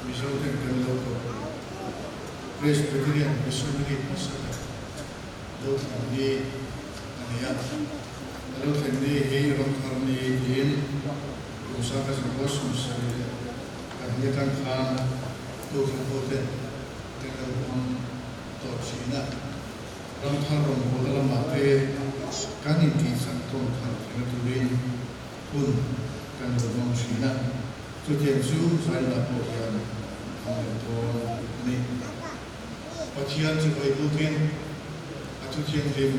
Mizoten kan lo koh Presbyterian Missionary hmasa ber lo thlen ni a ni a. A lo thlen ni hi Ramthar ni tiin kum sangkhat zakua 72 atang khan Kohhran hoten kan lo hmang tawh thin a. Ramthar rawngbawlna lamah te kan intihchak tawn thar theihna turin hun kan lo hmang thin a, chutiang chu Zainah pawh hian a hmang dawn a ni. Pathian chu vawi bukin a thu thianghlim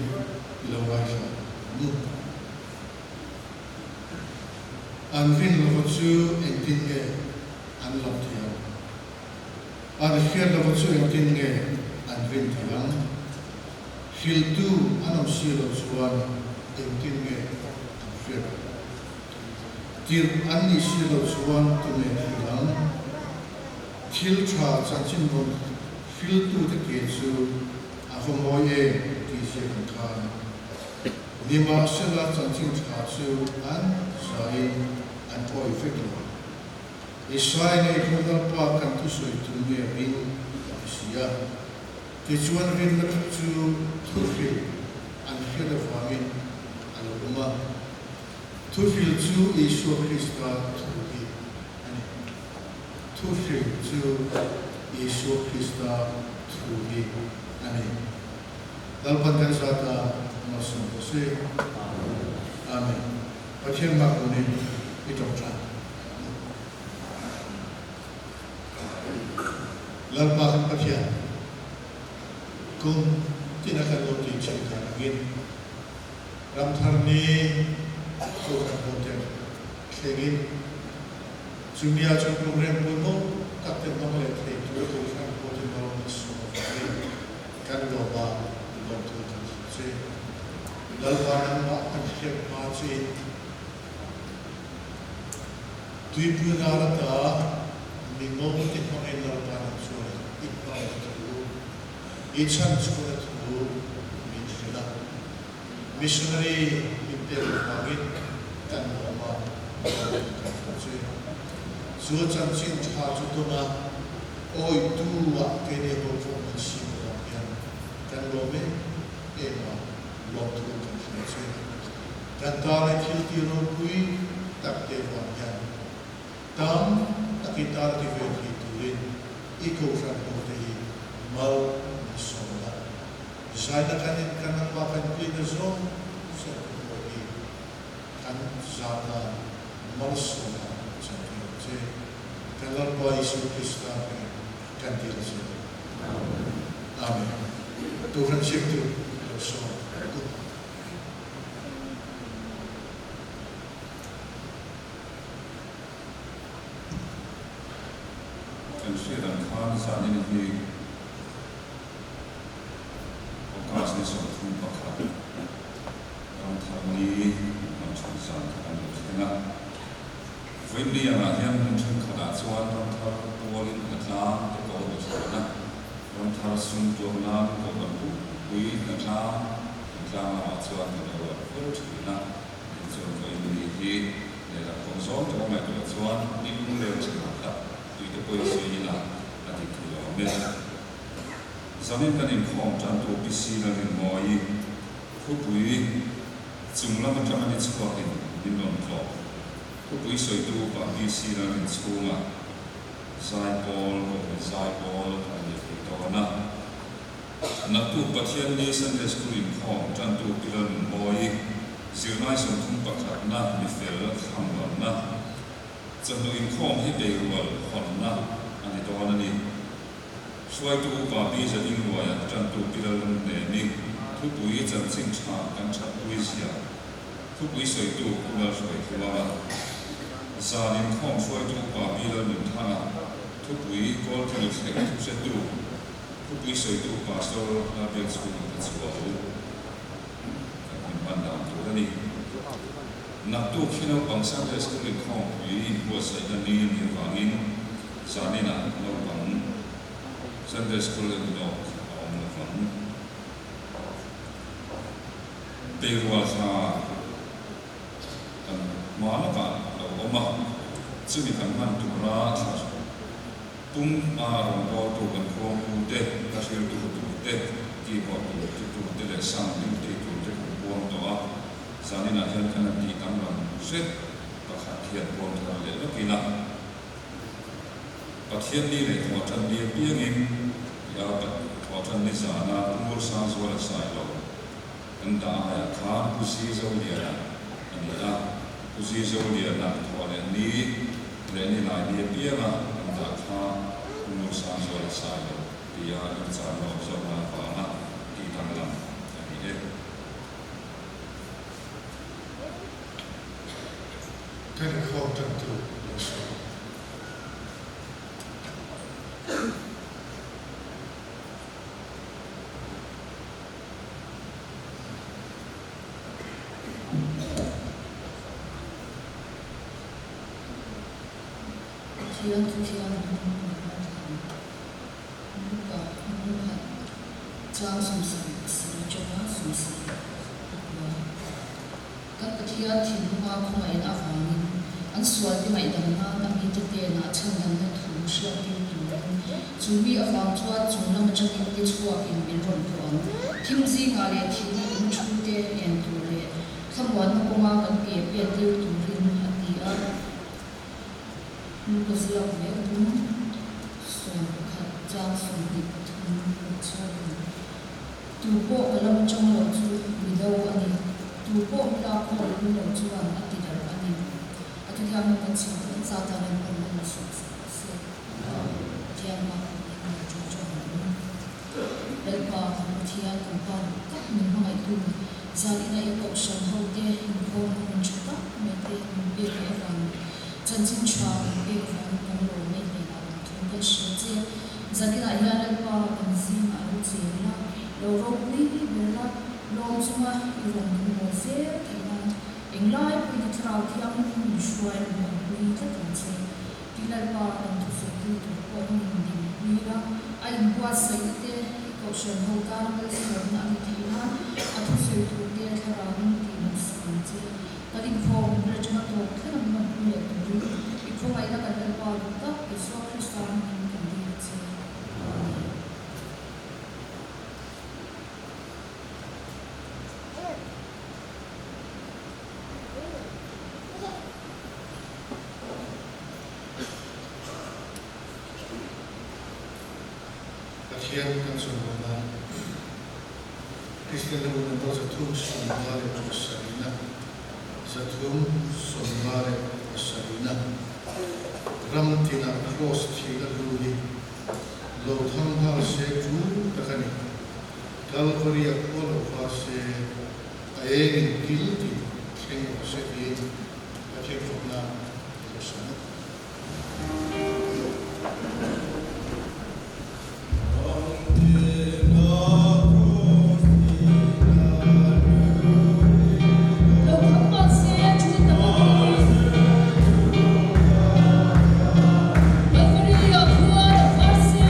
i lo ngaithla ang u. An rin lova chu engtin nge an lam thei ang? An hriat lova chu engtin nge an rin thei ang? Hriltu an awm si lo chuan engtin nge an hriat ang? Tirh an nih si lo chuan tunge hrilh ang? Thil tha chanchin rawn hriltute ke chu a va mawi em tih ziak ang khan nimahsela chanchin tha chu an zain an awi vek lo. Isai nei khaw Lalpa kan thusawi tu nge ring a ti si a. Tichuan rinna thu chu thuhril an hriat avangin a lo awm a. Thuhril chu Isua Krista thu hi a ni. Thuhril chu Isua Krista thu hi a ni. Lalpan kan zata malsawm rawh se. Amen. Pathian hma kunin i tawngtai. Lalpa kan Pathian, kum tina kan lo tih thin dan angin ramthar ni Kohhran hote thlengin chumia chu program pawimawh tak te hmang leh thei tura Kohhran hote malawm a sawm avangin kan lawm a, lawmthu kan hrilh che. Lalpa nangmah kan hriat hma chein Tuipui ral ata mi ngo te hmangin Lalpa nang chuan i hmangaih thu, i chhan chhuahna thu min hrilh a. Missionary min pek avangin kan lawm a, lawmtu kan hrilh che. Chu chanchin tha chu tuna awitu ah keini ho pawh min siam avang hian kan lawm em em a, lawmthu kan hrilh che. Kan tana thil ti ropui tak te vang hian tam takin tana ti ve thei turin i kohhran ho te hi mal min sawm a. Zaina kan in kan nangmah kan puina zawng zawng te pawh hi kan zata malsawm a chan thei ang che. Kan Lalpa Isua Krista hmingin kan dil che. Amen. Kohhran Siamtu lo sawm u. Kan hriat ang khan zanin hi August ni 31 ramthar ni lam chhun zan kha kan lo thleng a. Vawiin angah hian hmun thenkhatah chuan ramthar pualin a tlang te ko a chhuan a. Ramthar sum tuam nan kohhran pumpui hnatlang thingtlang lamah chuan kan lo ruat fo thin a, tichuan vawiin ni hi lehlam kawng zawng taka ngaihtuah chuan ni lungleng tha tak tuite pawhin sawi ila a dik thei lo ang e. Zanin kan inkhawm tantu PC Lalrinmawii khawpui chung lam atanga ni chhuakin min rawn tlawh. Khawpui sawitu upa PC Lalrinchhunga. Zaipawl, Kohhran Zaipawl a ni thei dawn a. Naktuk Pathianni Sunday School inkhawm tantu Pi Lalnunmawii, zirlai 31na mi fel thlang lamna, chawhnu inkhawm hi beirual hawnna a ni dawn a ni. Hruaitu Upa Pi Zadingluaia tantu Pi Lalnunhnemi, thupui chanchin tha kan thatpui zia. Thupui sawitu Pu Lalhruaitluanga, zan inkhawm hruaitu Upa Pi Lalnunthanga, thupui Kawlthil thleng thuhretu, thupui sawitu Pastor Lalbiakchhunga ka chhuah u. Kan hun hman dan tur a ni. Naktuk hi naupang Sunday School inkhawmpui inbuatsaihna ni a nih avangin zaninah naupang Sunday School enlawk a awm lovang. Beirual thla kan hma lawkah a lo awm a, chumi kan hman tura thla Pum a rawngbawltu kan khuangpu te, ka hriltu tur te, keyboard tur ti tur te leh sound duty tur te kan puang tawh a, zaninah hian kan han tih danglam hret pakhat hian puang thar leh lawk ila. Pathian ni leh thawhṭan ni apiangin ti a thawhṭan ni zana Pu Ngursanzuala Sailo kan dah aiah khan Pu Zizoliana a ni a, Pu Zizoliana thawh leh ni leh ni lai ni apianga kan dah kha Pu Ngursanzuala Sailo tia inchar lawm zawkna avanga tih danglam a ni e. Ka record tan tu lo sawi. Pathian thu thiang in hmang kan ngaithla ang. Luka hmang khat chang 77 atanga 79. Kan Pathian thinlunga khawngaihna avangin an sualte ngaihdam nan a mite hnenah chhandamna thu hriattir turin chu mi avang chuan chung lam atangin ni chhuakin min rawn pawh ang. Thim zingah leh thihna in thu te en tur leh thlamuanna kawnga kan ke pen tir turin a ti a. Hnu ka ziak mek dum 11 chang 23 chhiar ang. Tu pawh ka lam atang lo chu mi do a ni. Tu pawh mi lak khawm lung lo chuan a ti darh a ni. A thu thiang in kan chhiar kan za tan in kan la sawk sawk se. Pathian hma kan in lo tawng tawng ang u. Lalpa kan Pathian kan pa duh tak min hmangaihtu zan ina i kohhran ho te inkhawm na hun tha tak mai te min pek leh avangin chanchin tha min pek avangin kan lawm e hnenah kan thu kan hria che. Zan inah hian Lalpa kan zingah lo cheng la, lo ropui ber la, lawm chunga i rawn min mawl zel theih nan englai pawhin i thlarau thianghlim min hruai la muanpui tlat ang che. Ti Lalpa kan thusawitu tur pawh min dinpui la, a inbuatsaihna te i kohhran ho tana malsawmna a ni theih nan a thusawi tur te thlarauin tih hmuhsak ang che. Kan inkhawm ber atanga tawp thleng a min awmpui leh turin i khawngaihna kan Lalpa duh tak Isua Krista hmangin kan dil a che. Amen. Pathian kan chawlhawm a, Kristian lam number 357 na, 357 na, ram tinah Kraws thihna lu hi lo thang nghal se chu tak a ni. Kalvari-a khua lo va se, a engin kil tih thleng rawh se tiin Pathian fakna i lo sawi a. Lo thang mah se chu tak a ni. Kalvari-a khua lo var se.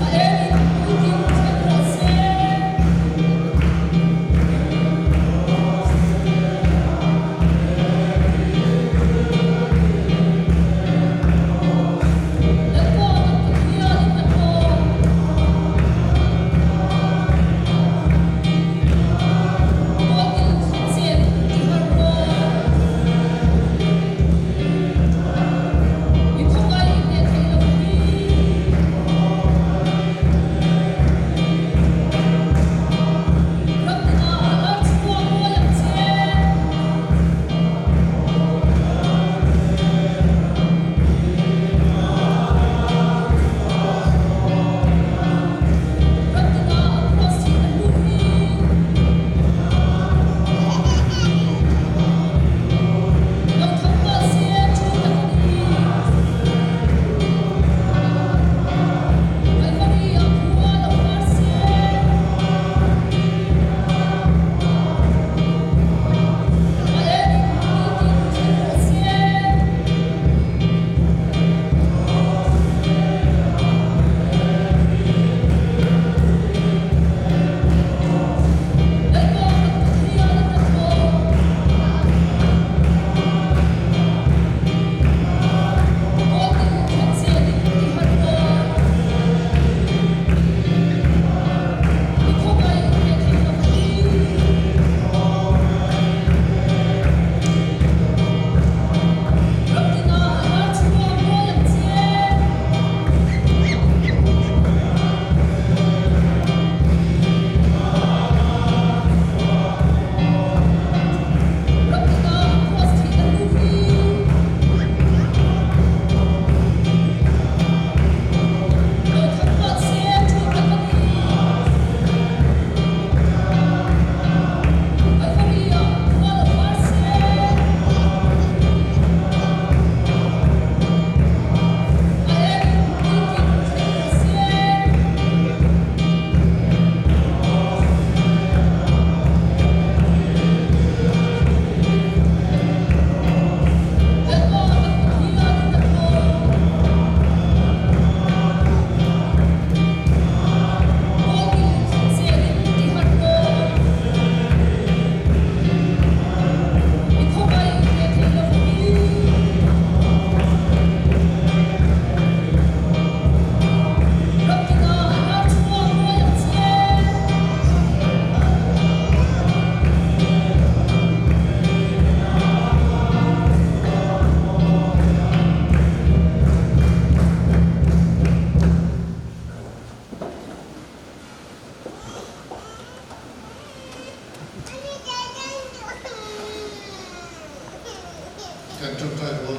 A engin puitling thleng rawh se.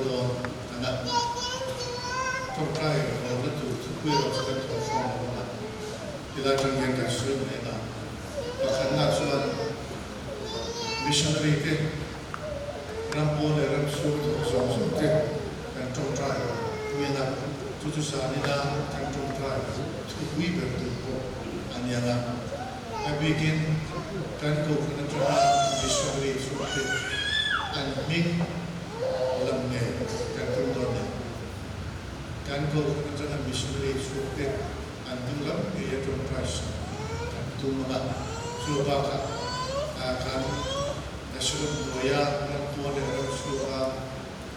dawn a na. Tawngtai rawlna tur thupui erawh chu kan thawh fawm lo ang a, tilai atang hian kan sawi mai ang a. Pakhatna chuan missionary te, ram pawn leh ram chhung thawk zawng zawng te kan tawngtai puiin a, chu chu zanina kan tawngtai thupui ber tur pawh a ni ang a. A bikin kan kohhran atanga missionary chhung te an hming lam ngei kan tum dawn ni. Kan kohhran atanga missionary chhung te an hming lam ngei a tawngtai sak kan tum ang a, chu bakah kan National hnuaia ram pawn leh ram chhunga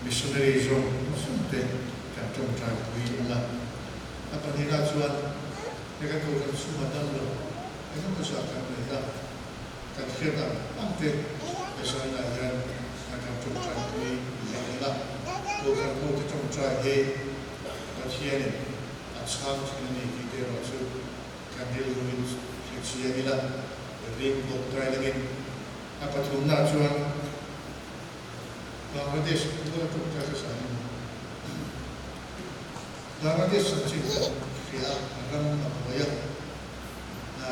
missionary zawng zawng te kan tawngtai pui ang a. A pahnihna chuan he kan kohhran chhunga dam lo eng emaw zah kan nei a, kan hriat ang ang te National-ah hian kan tawngtai pui leh ang a. Kohhran hote tawngtai hi Pathianin a chhang thin a ni tih te erawh chu kan rilruin hre chiang ila, ring bawk tai langin a pathumna chuan Bangladesh tual a tawngtai hre sa in Bangladesh chanchin kan hria a, ram a buai a,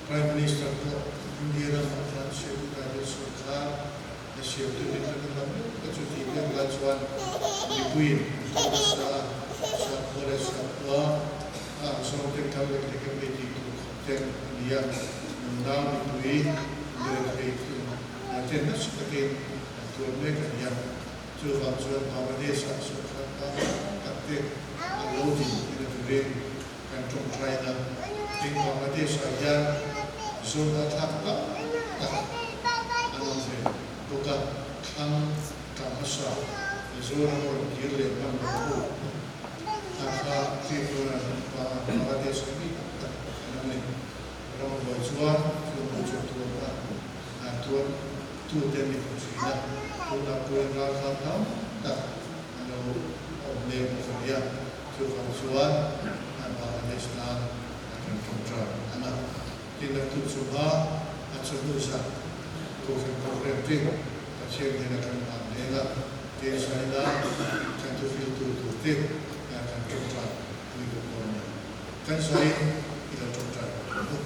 Prime Minister pawh India ramah khan Sheikh Mujibur Sarkar a siam tu in kan lam mek a, chuti mek lai chuan mipuiin an tawng nasa a, Sakhua leh Sakhua a ang zawng ten kal lek lek em ei tih tur khawp ten a ni a, nunau mipui mirethei ten nasa takin an tuar mek a ni a. Chuvang chuan Bangladesh-ah sawrkar pangngai tak te an lo din in a turin kan tawngtaina tin Bangladesh-ah hian zawrhna thlak tam tak an awm ve bawk a, thlang tang hmasa Mizoram a rawn kir leh hman lo ho a kha Tripura Bangladesh-a mi tam tak an awm a ni. Rambuai chuan thil chu tuarna tuar tute an ni thawk thin a, tunah pawhin raltlan tam tak an lo awm mek bawk a nia. Chuvang chuan an Bangladesh tan an kan tawngtai an a. Tin, naktuk chunga a chawhnu zat Kohhran Program te Pathian hnena kan hman mek a, tin China kan thufiltu tur te kan tawngtai pui bawk dawn a ni. Kan sawiin i lo tawngtai bawk ang u.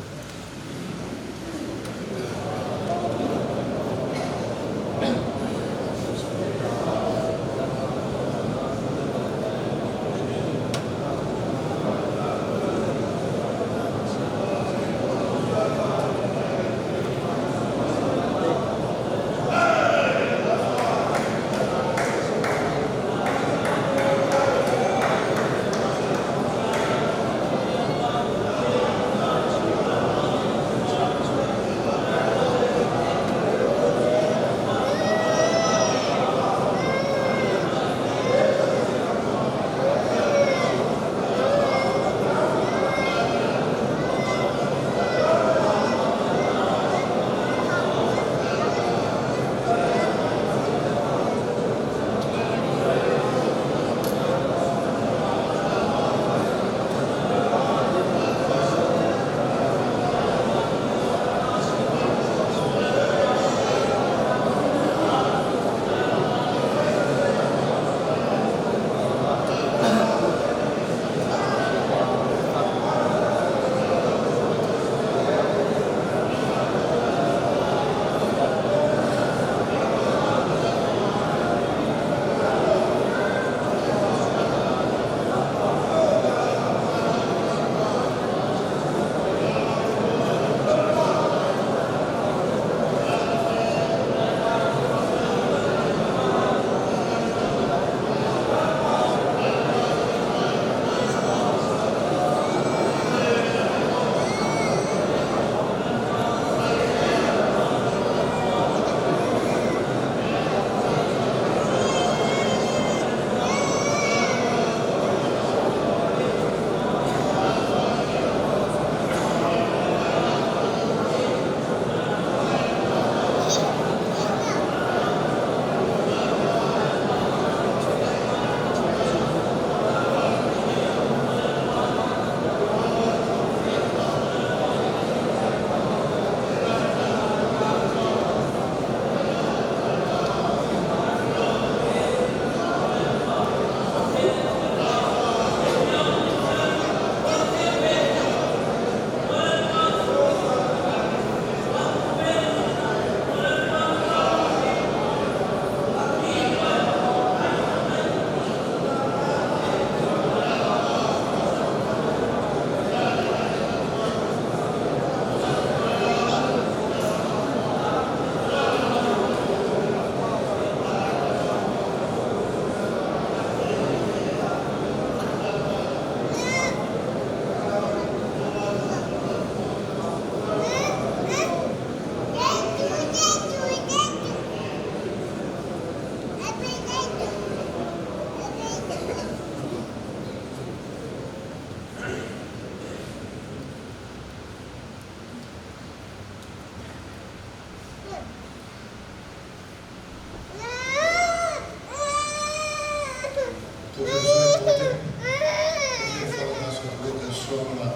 Kohhran Zaipawl te Pathian Farna Sawrkar kan sawm a,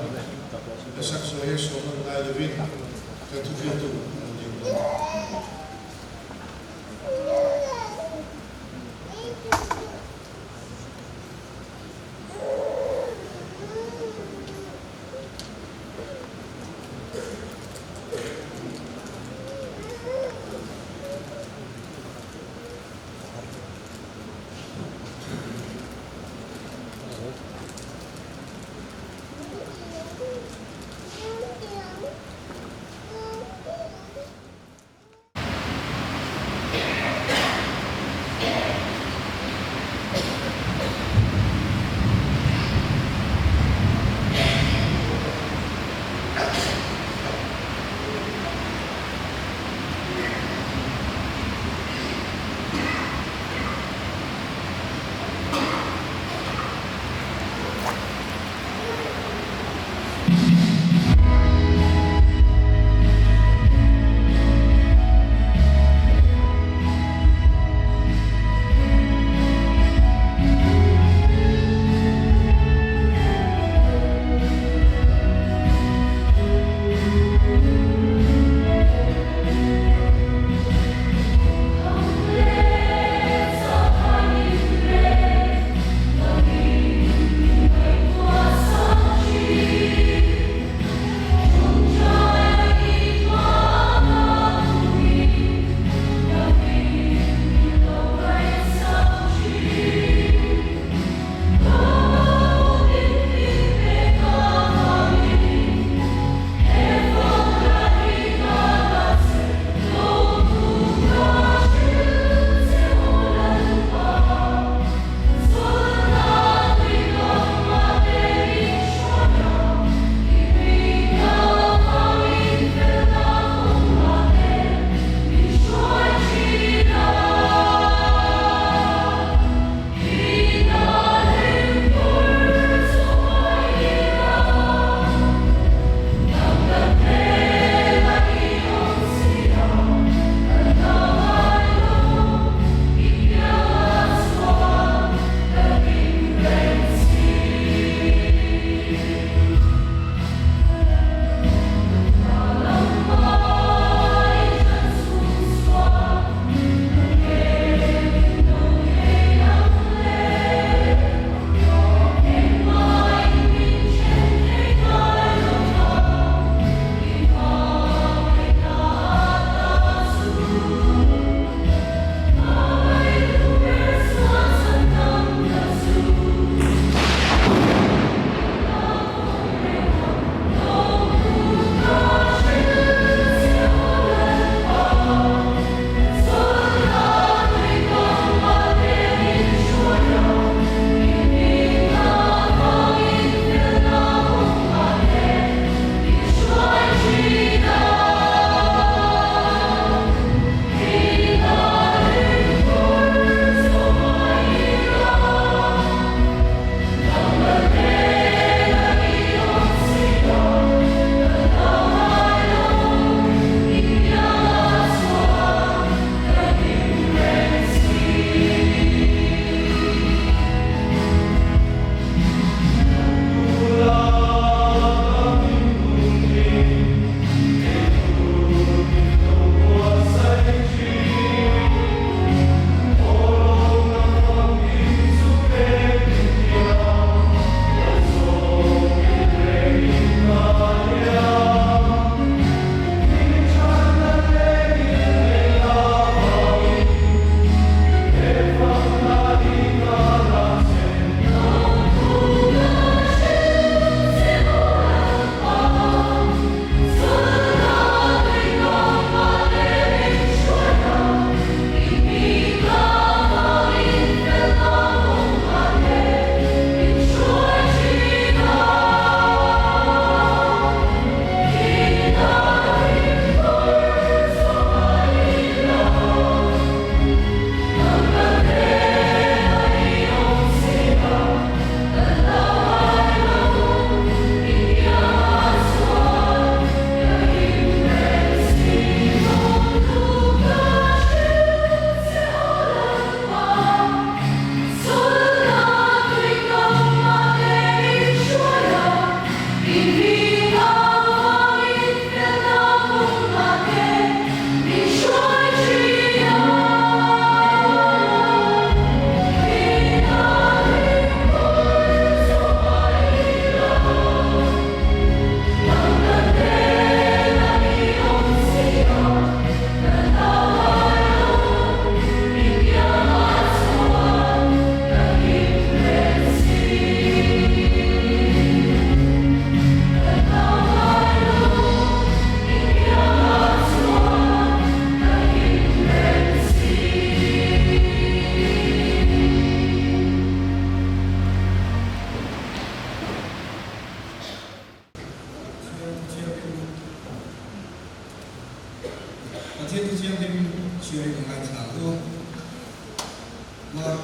Hlasak sawi a sawm an ngai lovin kan thuhriattu an lo ding dawn.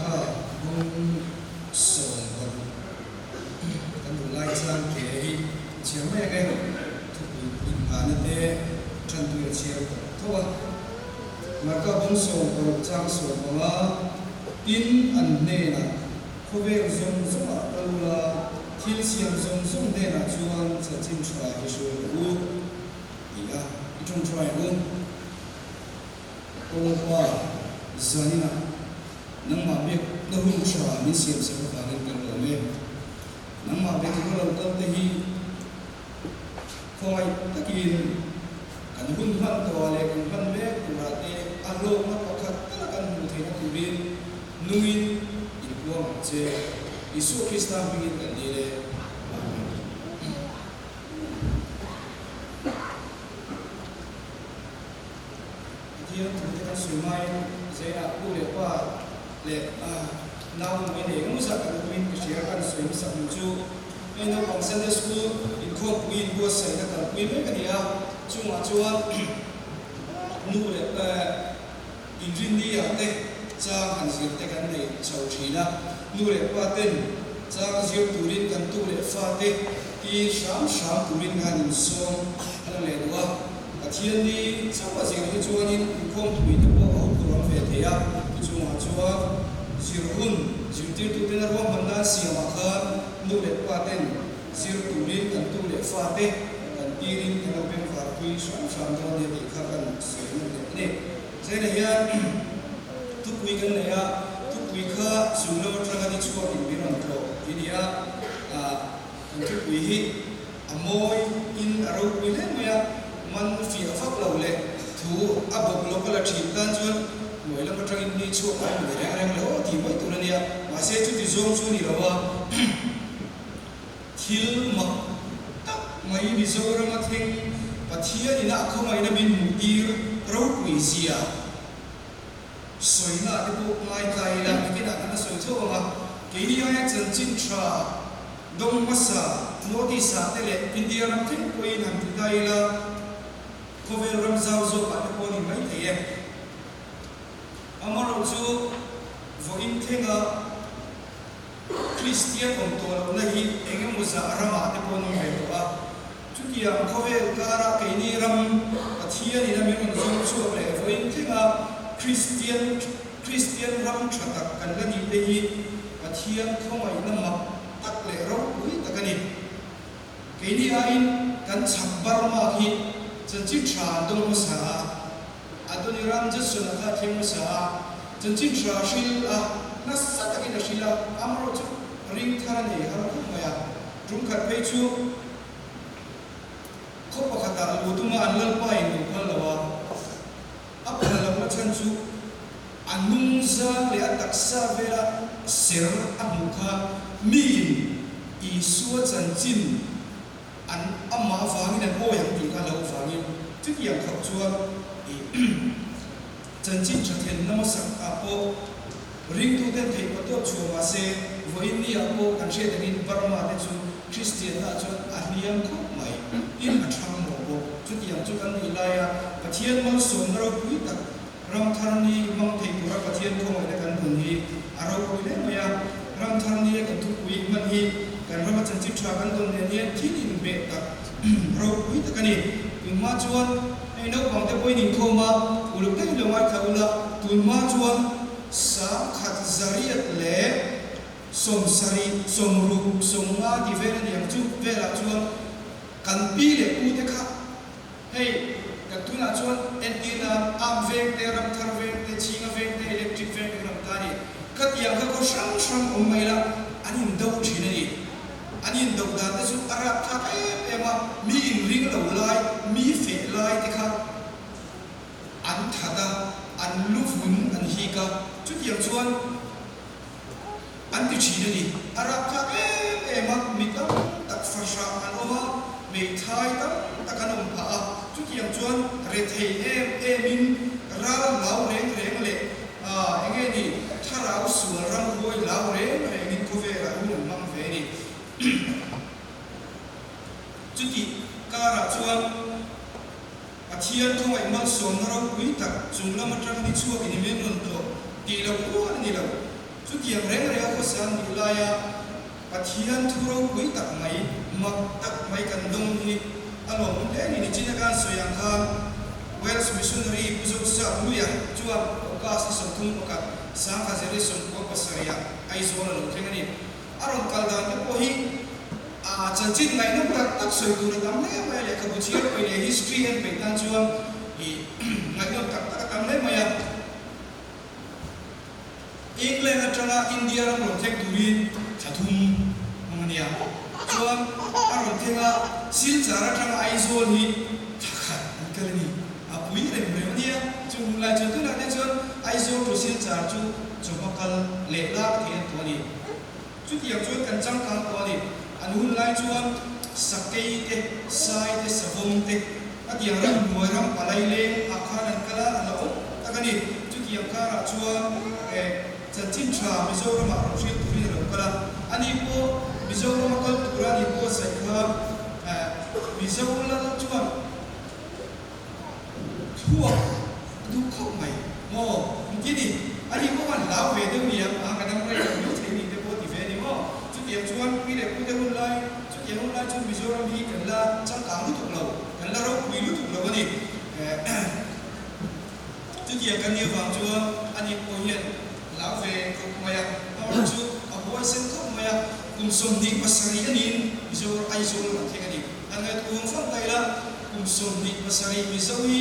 Marka bung 16 kan duh lai chuan ke hi chhiar mai ang e, thupui inhahna te tanpui a chhiar tawh tho a. Marka bung 16 chang 15 tin an hnenah khawvel zawng zawngah kal ula, thil siam zawng zawng hnenah chuan chanchin tha hi hruai rawh u ti a i tawngtai ang u. Aw Pa, zaninah nangmah biakna hun tha min siam sak avangin kan lawm e. Nangmah be tura lo kal te hi khawngaih takin kan hun hman tawh leh kan hman mek turah te a hlawkna pakhat tala kan hmuh theihna turin nungin inpuang ang che. Isua Krista hmingin kan dil e. Amen. Pathian thu te kan sawi hmain Zaina pu leh pa leh nau mai nei eng zat kan awmin ka hria kan sawi hmasak hnu chu hei naupang Sunday School inkhawmpui inbuatsaihna kalpui mek a ni a, chungah chuan nu leh inrinni ah te chang han zir te kan nei chho thin a, nu leh pa ten chang zir turin kan tu leh fa te tir hram hram turin khan insawm a la leh duh a. Pathian ni chauh a zir hi chuanin inkhawmpui te pawh a huphurh awm ve thei a, chu chungah chuan zir hun zirtirtuten a ruahman nan siamah khan nu leh pa ten zir turin kan tu leh fa te kan tirin kan lo bengvarpui hram hram dawn nia tih kha kan sawi nawn leh a ni. Zaina hian thupui kan nei a, thupui kha zunglo atanga ni chhuakin min rawn tlawh ti a ni a, kan thupui hi A mawi in a ropui hle mai a, man fiah vak lo leh thu a bawk lo ka la thin tan chuan hnuai lam atangin ni chhuak ai mawi reng reng lo tih mai tur a nia. Mahse chuti zawng chu a ni lo a, thil mak tak mai Mizoram a thleng Pathian ina a khawngaihna min hmuh tir ropui zia sawina te pawh ngaithla ila nakinah kan la sawi chauh ang a, keini aia chanchin tha Dawng hmasa North East ah te leh India ram thleng pawhin han ti ta ila, khawvel ram zau zawk ah te pawh a ni mai thei e. Amaherawhchu vawiin thlenga Kristian awm tawh lohna hi eng emaw zah ramah te pawh an awm ve tawh a. Chutiang khawvel kara keini ram Pathianin a min rawn zawng chhuak leh vawiin thlenga Kristian Kristian ram tha tak kan la nih te hi Pathian khawngaihna mak tak leh ropui tak a ni. Keini aiin kan chhak Burma khi chanchin tha an dawng hmasa a, Adoniram Judson-a kha a thleng hmasa a, chanchin tha a hril a, nasa takin a hril a, amaherawh chu ring thar a nei har khawp mai a, tum khat phei chu khaw pakhatah luh tuma an lalpa in luh phal lo a, A phal lohna chhan chu a nungzang leh a taksa vela ser a hmuh kha miin Isua chanchin an amah avangin an awi ang tih kha a lo avangin chutiang khawp chuan chanchin tha thenna hmasak ah pawh ringtuten theih patawp chhuah mah se vawiin ni ah pawh kan hriat angin Burma te chu Kristianna ah chuan a hliam khawp mai in a thang mawh bawk. Chutiang chu kan nih laia Pathian malsawmna ropui tak ram thar ni hmang thei tura Pathian khawngaihna kan dun hi a ropui hle mai a. Ram thar nia kan thupui hman hi kan rama chanchin tha kan dawn nen hian thil inhmeh tak ropui tak a ni. Tunhma chuan hei naupang te pawhin inkhawm a, uluk deuhin lo ngaithla ula, tunhma chuan 1760 60 tih vel a ni ang chu velah chuan Kan pi leh pu te kha hei kan tunah chuan entir nan am veng te, ramthar veng te, chhinga veng te, electric veng te kan awm ta a ni. Khatiang kha khaw hrang hrang awm mai la an indo thin a ni. An indo dan te chu a rapthlak em em a, mi inring lo lai, mi feh lai te kha an that a, an lu vun an hik a, chutiang chuan An ti thin a ni. A rapthlak em em a, mi tam tak fahrah an awm a, hmeithai tam tak an awm phah a, chutiang chuan rethei em emin ral hlau reng reng leh eng nge ni thlarau sual ramhuai hlau reng rengin khawvelah hun an hmang ve a ni. Chutih karah chuan Pathian khawngaih malsawmna ropui tak chung lam atang ni chhuak in i men rawn tlawh tih loh rual a ni lo. Chutiang reng renga khawsa an nih laia Pathian thu ropui tak mai, mak tak mai kan dawng hi a lawmawm hle a ni. Nichina khan sawi ang khan Welsh missionary Pu Joseph Luia chuan August ni 31, 1927ah Aizawl a lo thleng a ni. A rawn kal dan te pawh hi a chanchin ngaihnawm tak tak sawi tur a tam hle mai a, lehkhabu chhiar pawh leh history en peih tan chuan ih ngaihnawm tak tak a tam hle mai a. England atanga India ram rawn thleng turin thla thum hmang a nia. Chuan a rawn thleng a, Silchar atanga Aizawl hi thla khat an kal a ni. A pui rem rem a nia. Chung hun lai chuan tunah te chuan Aizawl to Silchar chu chawhma kal leh lak thei an tawh a ni. Chutiang chuan kan changkang tawh a ni. An hun lai chuan sakei te, sai te, savawm te a tiang ram hnuai ram palai leng ah khan an kal a, an la awm tak a ni. Chutiang karah chuan eh chanchin tha Mizoramah rawn hriat turin a lo kal a. Ani pawh Mizorama kal tura ni pawh saih kha eh Mizo lal chuan Thluak a duh khawp mai maw? Engtin ni? A nih pawh khan hlau ve deuh ni ang, a ka dam rei lo miau thei ni te pawh ti ve a ni maw? Chutiang chuan pi leh pu te hun lai, chutiang hun lai chuan Mizoram hi kan la changkang lutuk lo, kan la ropui lutuk lo a ni. Chutiang kan nih avang chuan a nih pawh hian hlau ve khawp mai a, amaherawh chu a huaisen khawp mai a, kum 27 a niin Mizoram Aizawl an thleng a ni. An ngaihtuah vang vang ta ila, kum 27 Mizo hi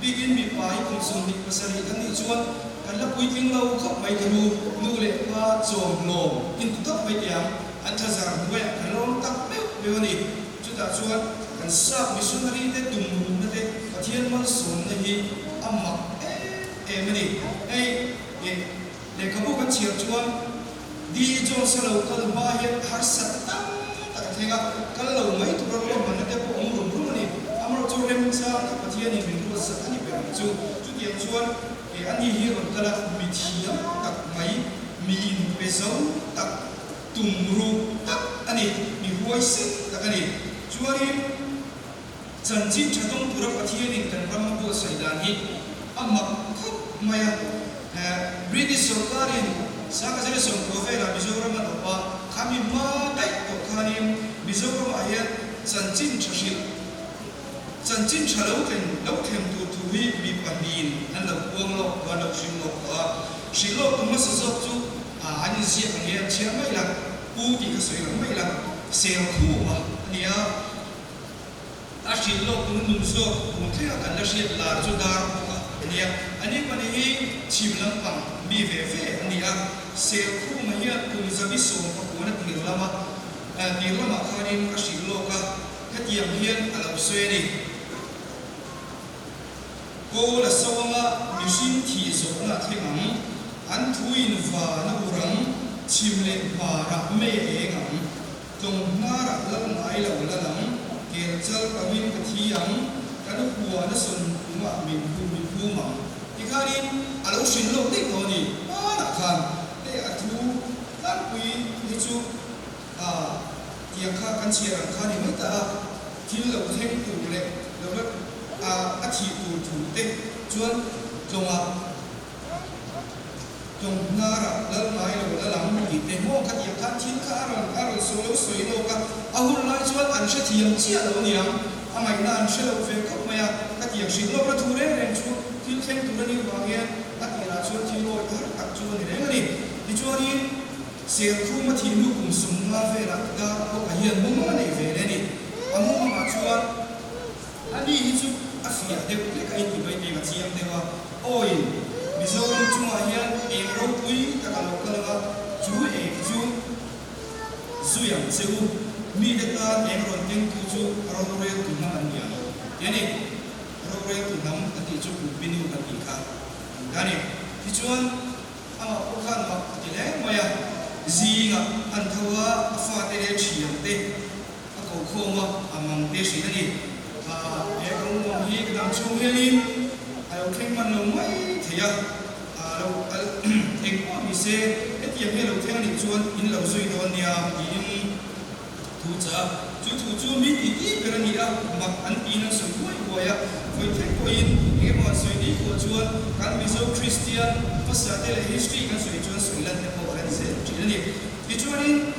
bikin mipa hi kum 27 kan nih chuan kan la puitling lo khawp mai ta nu, nu leh pa chawm lawm in ti tawp mai teh ang, an tha zar hnuaiah kan la awm tak meuh meuh a ni. Chutah chuan kan sap missionary te tum ruhna te Pathian malsawmna hi a mak em em a ni. Hei lehkhabu kan chhiar chuan D. Jones a lo kal hma hian harsat tam tak a thleng a, kal lo mai tura ruahmanna te pawh awm rum rum a ni. Amaherawh chu remchang tak Pathianin min ruatsak a ni ber ang chu. Chutiang chuan he ani hi rawn kal a, mi thiam tak mai, mi inpe zo tak, tum ru tak a ni, mi huaisen tak a ni. Chuanin chanchin tha dawng tura Pathianin kan ram a buatsaih dan hi a mak khawp mai a. British sorkarin Sangkazela sawmkua velah Mizoram an awp a, khami hma daih tawh khanin Mizoramah hian chanchin tha hrilh, chanchin tha lo tlen lo thleng tur thu hi mi pahnihin an lo puang lawk tawh a, an lo hrilh lawk tawh a. Hrilh lawk tum hmasa zawk chu an inziak ang nge an chhiar mai la, pu tih kha sawi lang mai la, Serkhuma a ni a. A hrilh lawk tum nun zawk kum thlenga kan la hriat lar chu dar bawk a nia. A ni pahnih hi chhim lampang mi ve ve a ni a. Serkhuma hian kum zabi sawm pakuan a tir lama tir lamah khanin a hrilh lawk a, hetiang hian a lo sawi a ni. Kawl a so anga mihring thih zawhna a thleng ang, an thuin van a ur ang, chhim leh hmarah mei a eng ang. Tlawng hnarah lal ngai lo la lang, kel chal kangin ka thi ang, kan huan a sawn kumah min hu min hum ang. Tikhanin a lo hrin lo daih tawh a ni. Hmanah khan hei a thu tlangpui hi chu a tiang kha kan chhiar ang kha ni mai ta a, thil lo thleng tur leh lo la a thih tur thu te chuan tlawngah Tlawng hnarah lal ngai lo la lang tih te maw kha tiang khan thil kha a rawn a rawn sawi lo sawi lawk a, a hun lai chuan an hrethiam chiah lo aniang, a ngaihna an hre lo ve khawp mai a, ka tiang hrilh lawk na thu reng reng chu thil thleng tur a nih vang hian a tirah chuan thil awi har tak chu a ni reng a ni. Tichuanin Serkhum a thih hnu kum 50 velah dar pawh a hian mumang a nei ve leh a ni. A mumangah chuan Ani hi chu a fiah deuh hlek a inti mai teng a chiang deuh a, awi Mizoram chungah hian eng ropui tak a lo kal ang a, chu eng chu zui ang che u, mite tan eng rawn kengtu chu roreltu hnam an ni ang ti a ni. Roreltu hnam kan tih chu Kumpinu kan tih kha an ta a ni. Tichuan amah pawh khan mak a ti hle mai a, zingah an tho a, a fate leh thiante, A ko khawm a, a mang te hrilh a ni. A he ka ngawng hi ka dam chhung hianin a lo thleng hman lo mai thei a, a lo al eng pawh ni se hetiang hi a lo thleng a nih chuan in lo zui dawn nia tiin thu cha. Chu thu chu mi ti ti ber a ni a, mak an tiin an sawi huai huai a, vawi thleng pawhin eng emaw an sawi ni pawh chuan kan Mizo Kristian hmasa te leh history kan sawi chuan sawi lan te pawh a la ni. Tichuanin,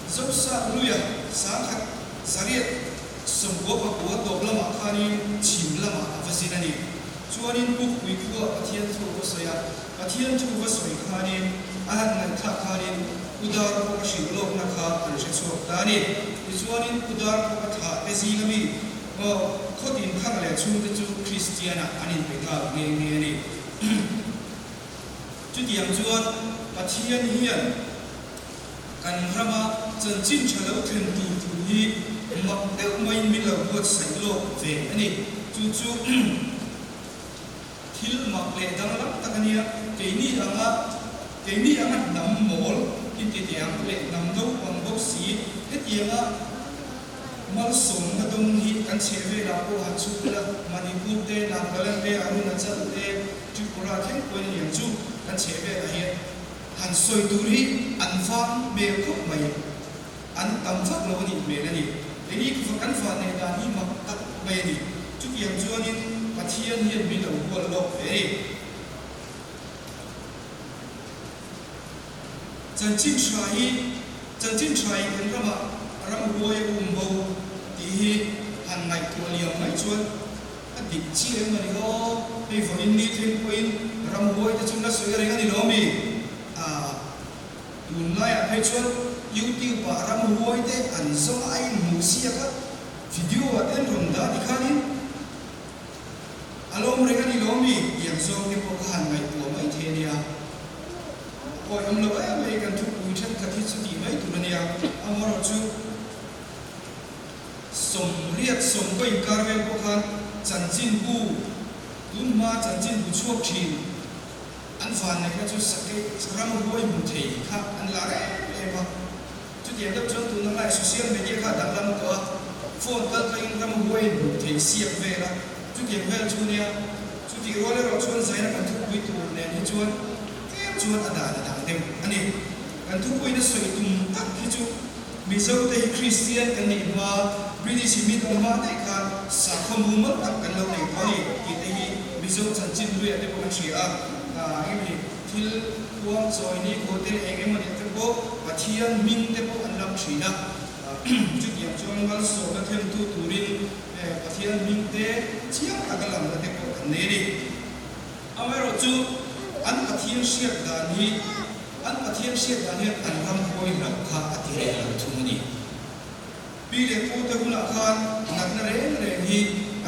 Zosa luia 1999 tawp lamah khanin chhim lamah a va zin a ni. Chuanin Pukpui khuaa Pathian thu va sawi a, Pathian thu va sawi khanin a han ngaihthlak khanin Pu Darkhawka hrilh lawkna kha an hre chhuak ta a ni. Tichuanin Pu Darkhawka thlah te zinga mi khawtin thar leh chhungte chu Kristianah an inpe nghal nghe nghe a ni. Chutiang chuan Pathian hian kan rama chanchin tha lo thlen tur thu hi mak deuh maiin min lo buatsaih lawk ve a ni. Chu chu thil mak leh danglam tak a nia. Keini anga keini anga hnam mawl intitiang leh hnam naupang bawk si hetianga Malsawmna dawng hi kan chheh velah pawh han chhuk ila, Manipur te, Nagaland te, Arunachal te, Tripura thleng pawhin a niang chu kan chheh velah hian han sawi tur hi an vang hmel khawp mai, an tam vak lo a nih hmel a ni. Keini kha kan vanneih dan hi mak tak mai a ni. Chutiang chuanin Pathian hian min lo hual lawk ve a ni. Chanchin tha hi Chanchin tha in kan ramah ramhuai a um bo tih hi han ngaihtuah liam mai chuan a dik chiah em a ni aw, hei vawiin ni thleng pawhin ramhuai te chu la sawi reng a ni lo mi? Aah tunlaiah phei chuan YouTube ah ramhuai te an zawng a inhmuh siak a, video ah te an rawn dah tikhanin A lawm reng a ni lo mi? Tiang zawng te pawh ka han ngaihtuah mai thei a nia. Awi awm lo em mai kan thupui thenkhat hi chu tih mai tur a nia. Amaherawh chu 80 ka inkar vel pawh khan chanchinbu, tunhma chanchinbu chhuak thin an vanneihna chu sakei ram huai hmu thei kha an la rem em a. Chutiang deuh chuan tuna lai social media kha danglam tawh a, phone kal tlain ram huai in hmuh thei siak vel a, chutiang vel chu nia, chutih rual erawh chuan zaina kan thupui tur nen hi chuan tlem chuan a dan a dang deuh a ni. Kan thupuina sawi tum tak hi chu Mizo te hi Kristian kan nih hma, British hi min awm hma daih khan sakhaw mumal tak kan lo nei tawh a ni tih te hi Mizo chanchin luiah te pawh kan hria a, engemaw ni thil Khuang chawi ni khaw te leh eng emaw nih te pawh Pathian hming te pawh an lam thin a, chutiang chuan malsawmna themtu turin Pathian hming te chiang taka lamna te pawh kan nei a ni. Amaherawh chu an Pathian hriat dan hi an Pathian hriat dan hian an ram hawi hlauh kha a ti reh lo thung a ni. Pi leh pu te hunah khan natna reng reng hi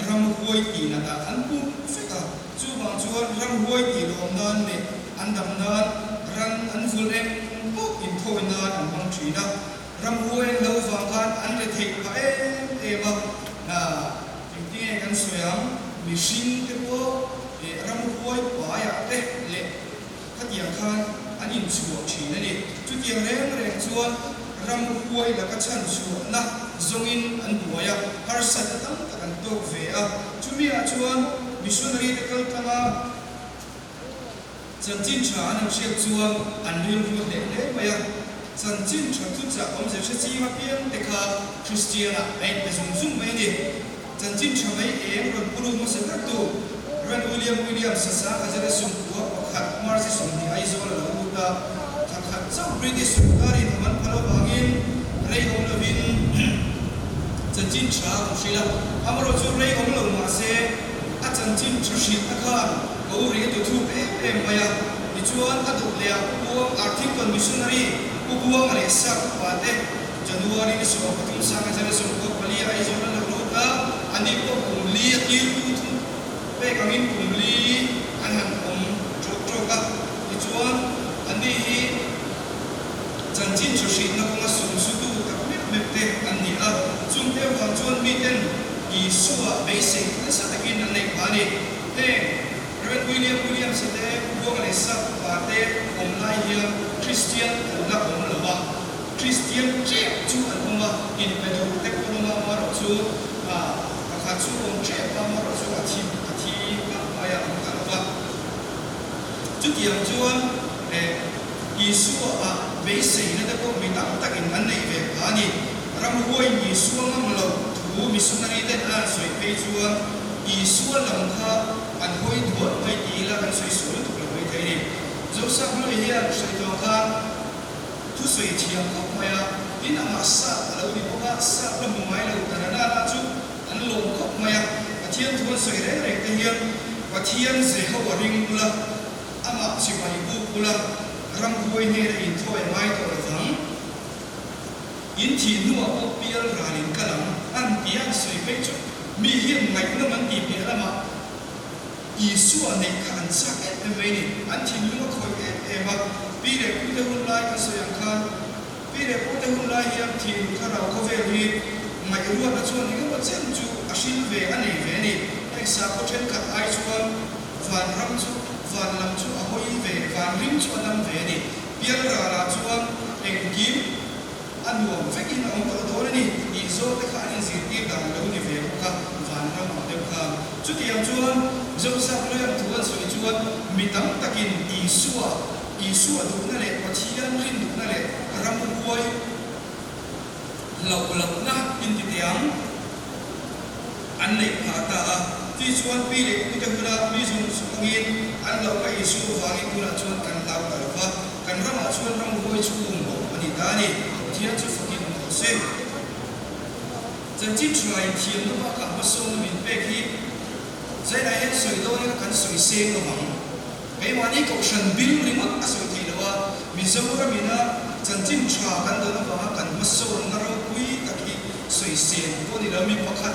ramhuai tih natah an pum vek a, chuvang chuan ramhuai tih lawm nan leh an dam nan ran an vul eng pawh inthawi nan an hmang thin a, ramhuai an lo vang khan an re theih phah em em a, engtinge kan sawi ang, mihring te pawh ramhuai paiah te leh Khatiang khan an inchhuah thin a ni. Chutiang reng reng chuan ram huai laka chhanchhuahna zawngin an buai a, harsatna tam tak an tawk ve a. Chumiah chuan missionary te kal tlanga chanchin tha an han hriat chuan an rilru a hneh hle mai a. Chanchin tha thuchah awmze hre ching apiang te kha Kristianah a inpe zung zung mai a ni. Chanchin tha mai eng rawn pu lut hmasa ber tu Rev. William Williams a 1991 March 20 Aizawl a lo lut a, thla khat chauh British sorkarin a man phal avangin rei awm lovin chanchin tha a rawn hrilh a, amaherawh chu rei awm lo mahse a chanchin tha hrilh a khan ko ri a tu thuk em em mai a, tichuan a duh leh ah Pu Buang Arthington Missionary Pu Buanga leh Sap upa te January ni 13 1924 Aizawl an lo lut a, ani pawh kum li a tirtu thung pek angin kum li an han awm ṭawk ṭawk a. Tichuan, ani hi chanchin tha hrihna kawnga sumsutu tak meuh meuh te an ni a, chungte avang chuan miten Isua beisei nasa takin an neih phah a ni. Heng Rev. William Williams-a te, Pu Buanga leh Sap upa te awm lai hian Kristian an la awm lo a. Kristian ṭep chu an awm a, inpe duh te pawh an awm a, amaherawh chu pakhat chu awm ṭep a, amaherawh chu a thi a thi hlauh mai a, an kal lo va. Chutiang chuan Isua ah beiseina te pawh mi tam takin an neih ve phah a ni. Ramhuaiin Isua ngam lo thu missionary ten a an sawi phei chuan Isua lam kha an hawi duat mai ti ila kan sawi sual lutuk lo mai thei a ni. Joseph Lui hian hrilh tawh khan, Thu Thusawi thiam khawp mai a, tin amah sap a lo ni bawk a, sap la hmu ngai lo ta na na chu an lawm khawp mai a. Pathian thu an sawi reng reng te hian Pathian ze ho a ring ula, amah chibai buk ula, ramhuai hnena inthawi a ngai tawh lovang. In thih hnuah pawh pial ral in kal ang an ti a, an sawi phei chu mi hian ngaihnawm an tih piah lamah Isua neih kha an chak em em mai ni. An thinlung a khawih em em a, pi leh pute hun lai kan sawi ang khan pi leh pute hun lai hian thin thlarau khawvel hi ngaihruatna chuan engemaw chen chu a hril ve a nei ve a ni. Heng sakhaw thenkhat ai chuan van ram chu van lam chu a hawi ve, van rim chu a dam ve a ni. Pialralah chuan engkim a nuam vekin a awm tawh dawn a ni tih zawk te kha an inzirtir dan lo ni ve bawk a, vanram ang deuh khan. Chutiang chuan Joseph Loyang thu an sawi chuan mi tam takin Isua, Isua duhna leh Pathian rin duhna leh ramhuai hlauh lohna inti teh ang an neih phah ta a. Ti chuan pi leh pute huna mi zawng zawng angin an hlauh kha Isua vangin tunah chuan kan hlau ta lo va. Kan ramah chuan ramhuai chu um awm a ni ta a ni. Pathian chu fakin awm tawh se. Chanchin tha in thiamna bakah hmasawnna min pek hi Zainah hian sawi dawn ila kan sawi seng lo ang. Keimahni kohhran bil ringawt a sawi theih loh a, Mizoram ina chanchin tha kan dawn avanga kan hmasawnna ropui tak hi sawi seng pawh ni lo. Mi pakhat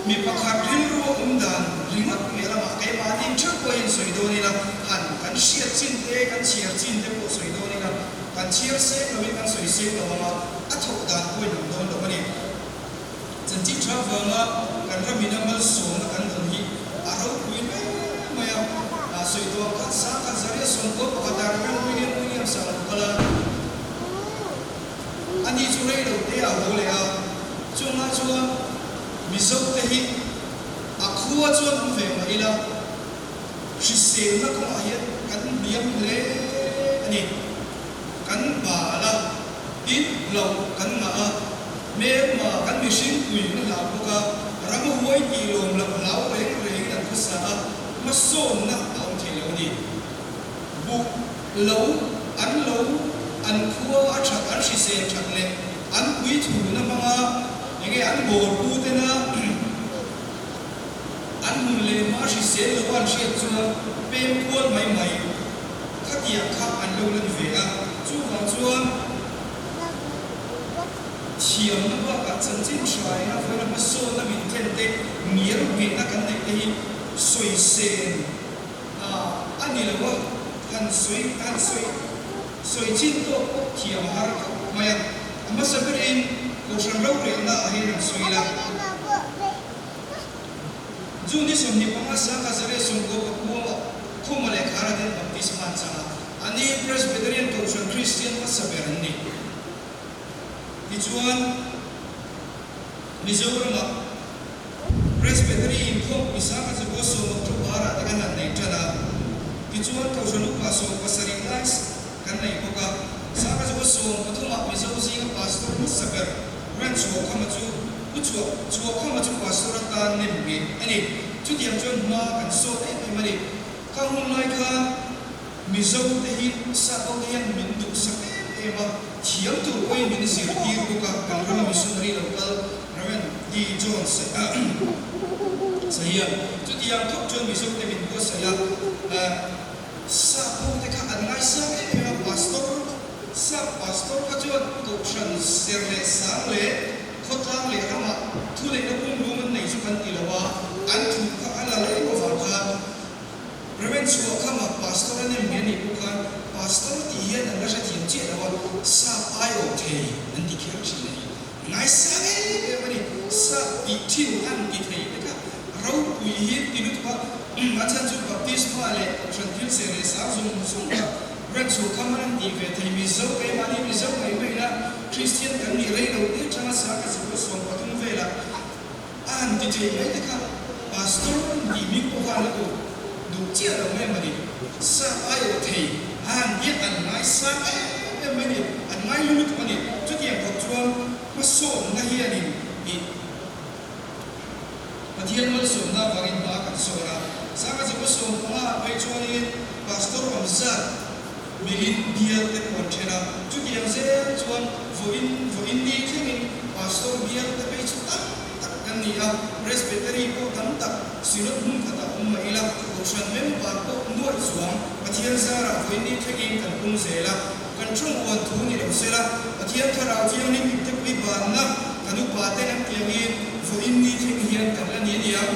Mi pakhat rilru a awm dan ringawt mai lamah keimahni theuh pawhin sawi dawn ila, han kan hriat chin te, kan chhiar chin te pawh sawi dawn ila, kan chhiar seng lovin kan sawi seng lo ang a, a thawk dan pawhin ang dawn lo a ni. Chanchin tha vanga kan ramin a malsawmna kan dawn hi a ropui hle mai a, sawi tawh ang khan sang khat Zaria sawmkaw pakhat ah Rev William Williams a lo kal a, Ani chu rei lo te a haw leh a, chungah chuan Mizo te hi a khua chuan awm ve mah ila, hriselna kawngah hian kan hniam hle a ni. Kan bal a, tin hlo kan ngah a, hmelma kan mihring pui na hlau bawk a, ram huai tih lawm loh hlau reng rengin an khawsa a, hmasawnna a awm thei lo a ni. Buh lo an lo an khua a that an hrisel that leh an puithu na hmanga enge an bawr pu tena an hmun leh hma hrisel lo an hriat chuan pem kual mai mai khatiang kha an lo la ni ve a. Chuvang chuan thiamna bakah chanchin tha ina vawiin a hmasawnna min thlen te ngial nghehna kan neih te hi sawisel A ni lo a, han sawi han sawi sawi chin tawk pawh thiam a har khawp mai a. A hmasa berin Kohhran rorelna ah hian han sawi ila. June ni 25 Zakaria sawmkaw pakuama Khuma leh Khara ten baptisma an chang a, a ni Presbyterian Kohhran Kristian hmasa ber an ni. Tichuan Mizoramah Presbytery inkhawm Isaka chu Goso October-ah te kan han nei tan a, tichuan Kohhran upa 17 lai kan nei bawk a. Saka chu 13-ah Mizo zinga Pastor hmasa ber Ran Chhuahkhama chu Pu Chhuah Chhuahkhama chu Pastor atan nem ngei a ni. Chutiang chuan hma kan sawt em em a ni. Khang hun lai khan Mizo te hi Sako te hian min duhsak em em a, thiam tur pawhin min zirtir bawk a, kan rama missionary lo kal Rev. D. Jones sahian chutiang thawk chuan Mizo te min buatsaih a, Sako te kha an ngaisang em em a, Pastor, Sap Pastor kha chuan Kohhran ser leh sang leh khawtlang leh ramah thu neihna pumlum an nei chu kan ti lo a, an thu kha a la leh em avang khan Reverend chhuah kha mah Pastor a nem nge anih pawh khan Pastor tih hian an la hrethiam chiah lo a, sap ai awm thei an ti kher thin a ni. Ngaisang em em a ni, sap tih thin an ti thei te kha ropui hi ti lutuk a, a chhan chu Baptisma leh Kohhran thil ser leh sang zawng zawng kha Reverend chhuah kha man an tih ve thei Mizo keimahni Mizo ngei mai ila Kristian kan nih rei lo te changa sa ka zirlawh 13 velah A han ti thei mai te kha Pastor tih hming pawh kha a la duh duh chiah lo mai mawni. Sap ai awh thei a han biak an ngai sang em em mai ni, an ngai lu lutuk a ni. Chutiang khawp chuan hmasawnna hianin ih Pathian malsawmna avangin hma kan sawn a. Sanga chu hmasawn panga ah phei chuanin Pastor awm zat. milin bial te pawh an then a, chutiang zel chuan vawiin vawiin ni thlengin Pastor bial te phei chu tam tak kan ni a, Presbytery pawh tam tak Synod hmun khatah awm mah ila, Kohhran member pawh nuaih chuang Pathian zarah vawiin ni thlengin kan pung zel a, kan thawng uan thu ni lo sela, Pathian Thlarau Thianghlim iptepui banna kan upa ten an tiangin vawiin ni thleng hian kan la ni aniang.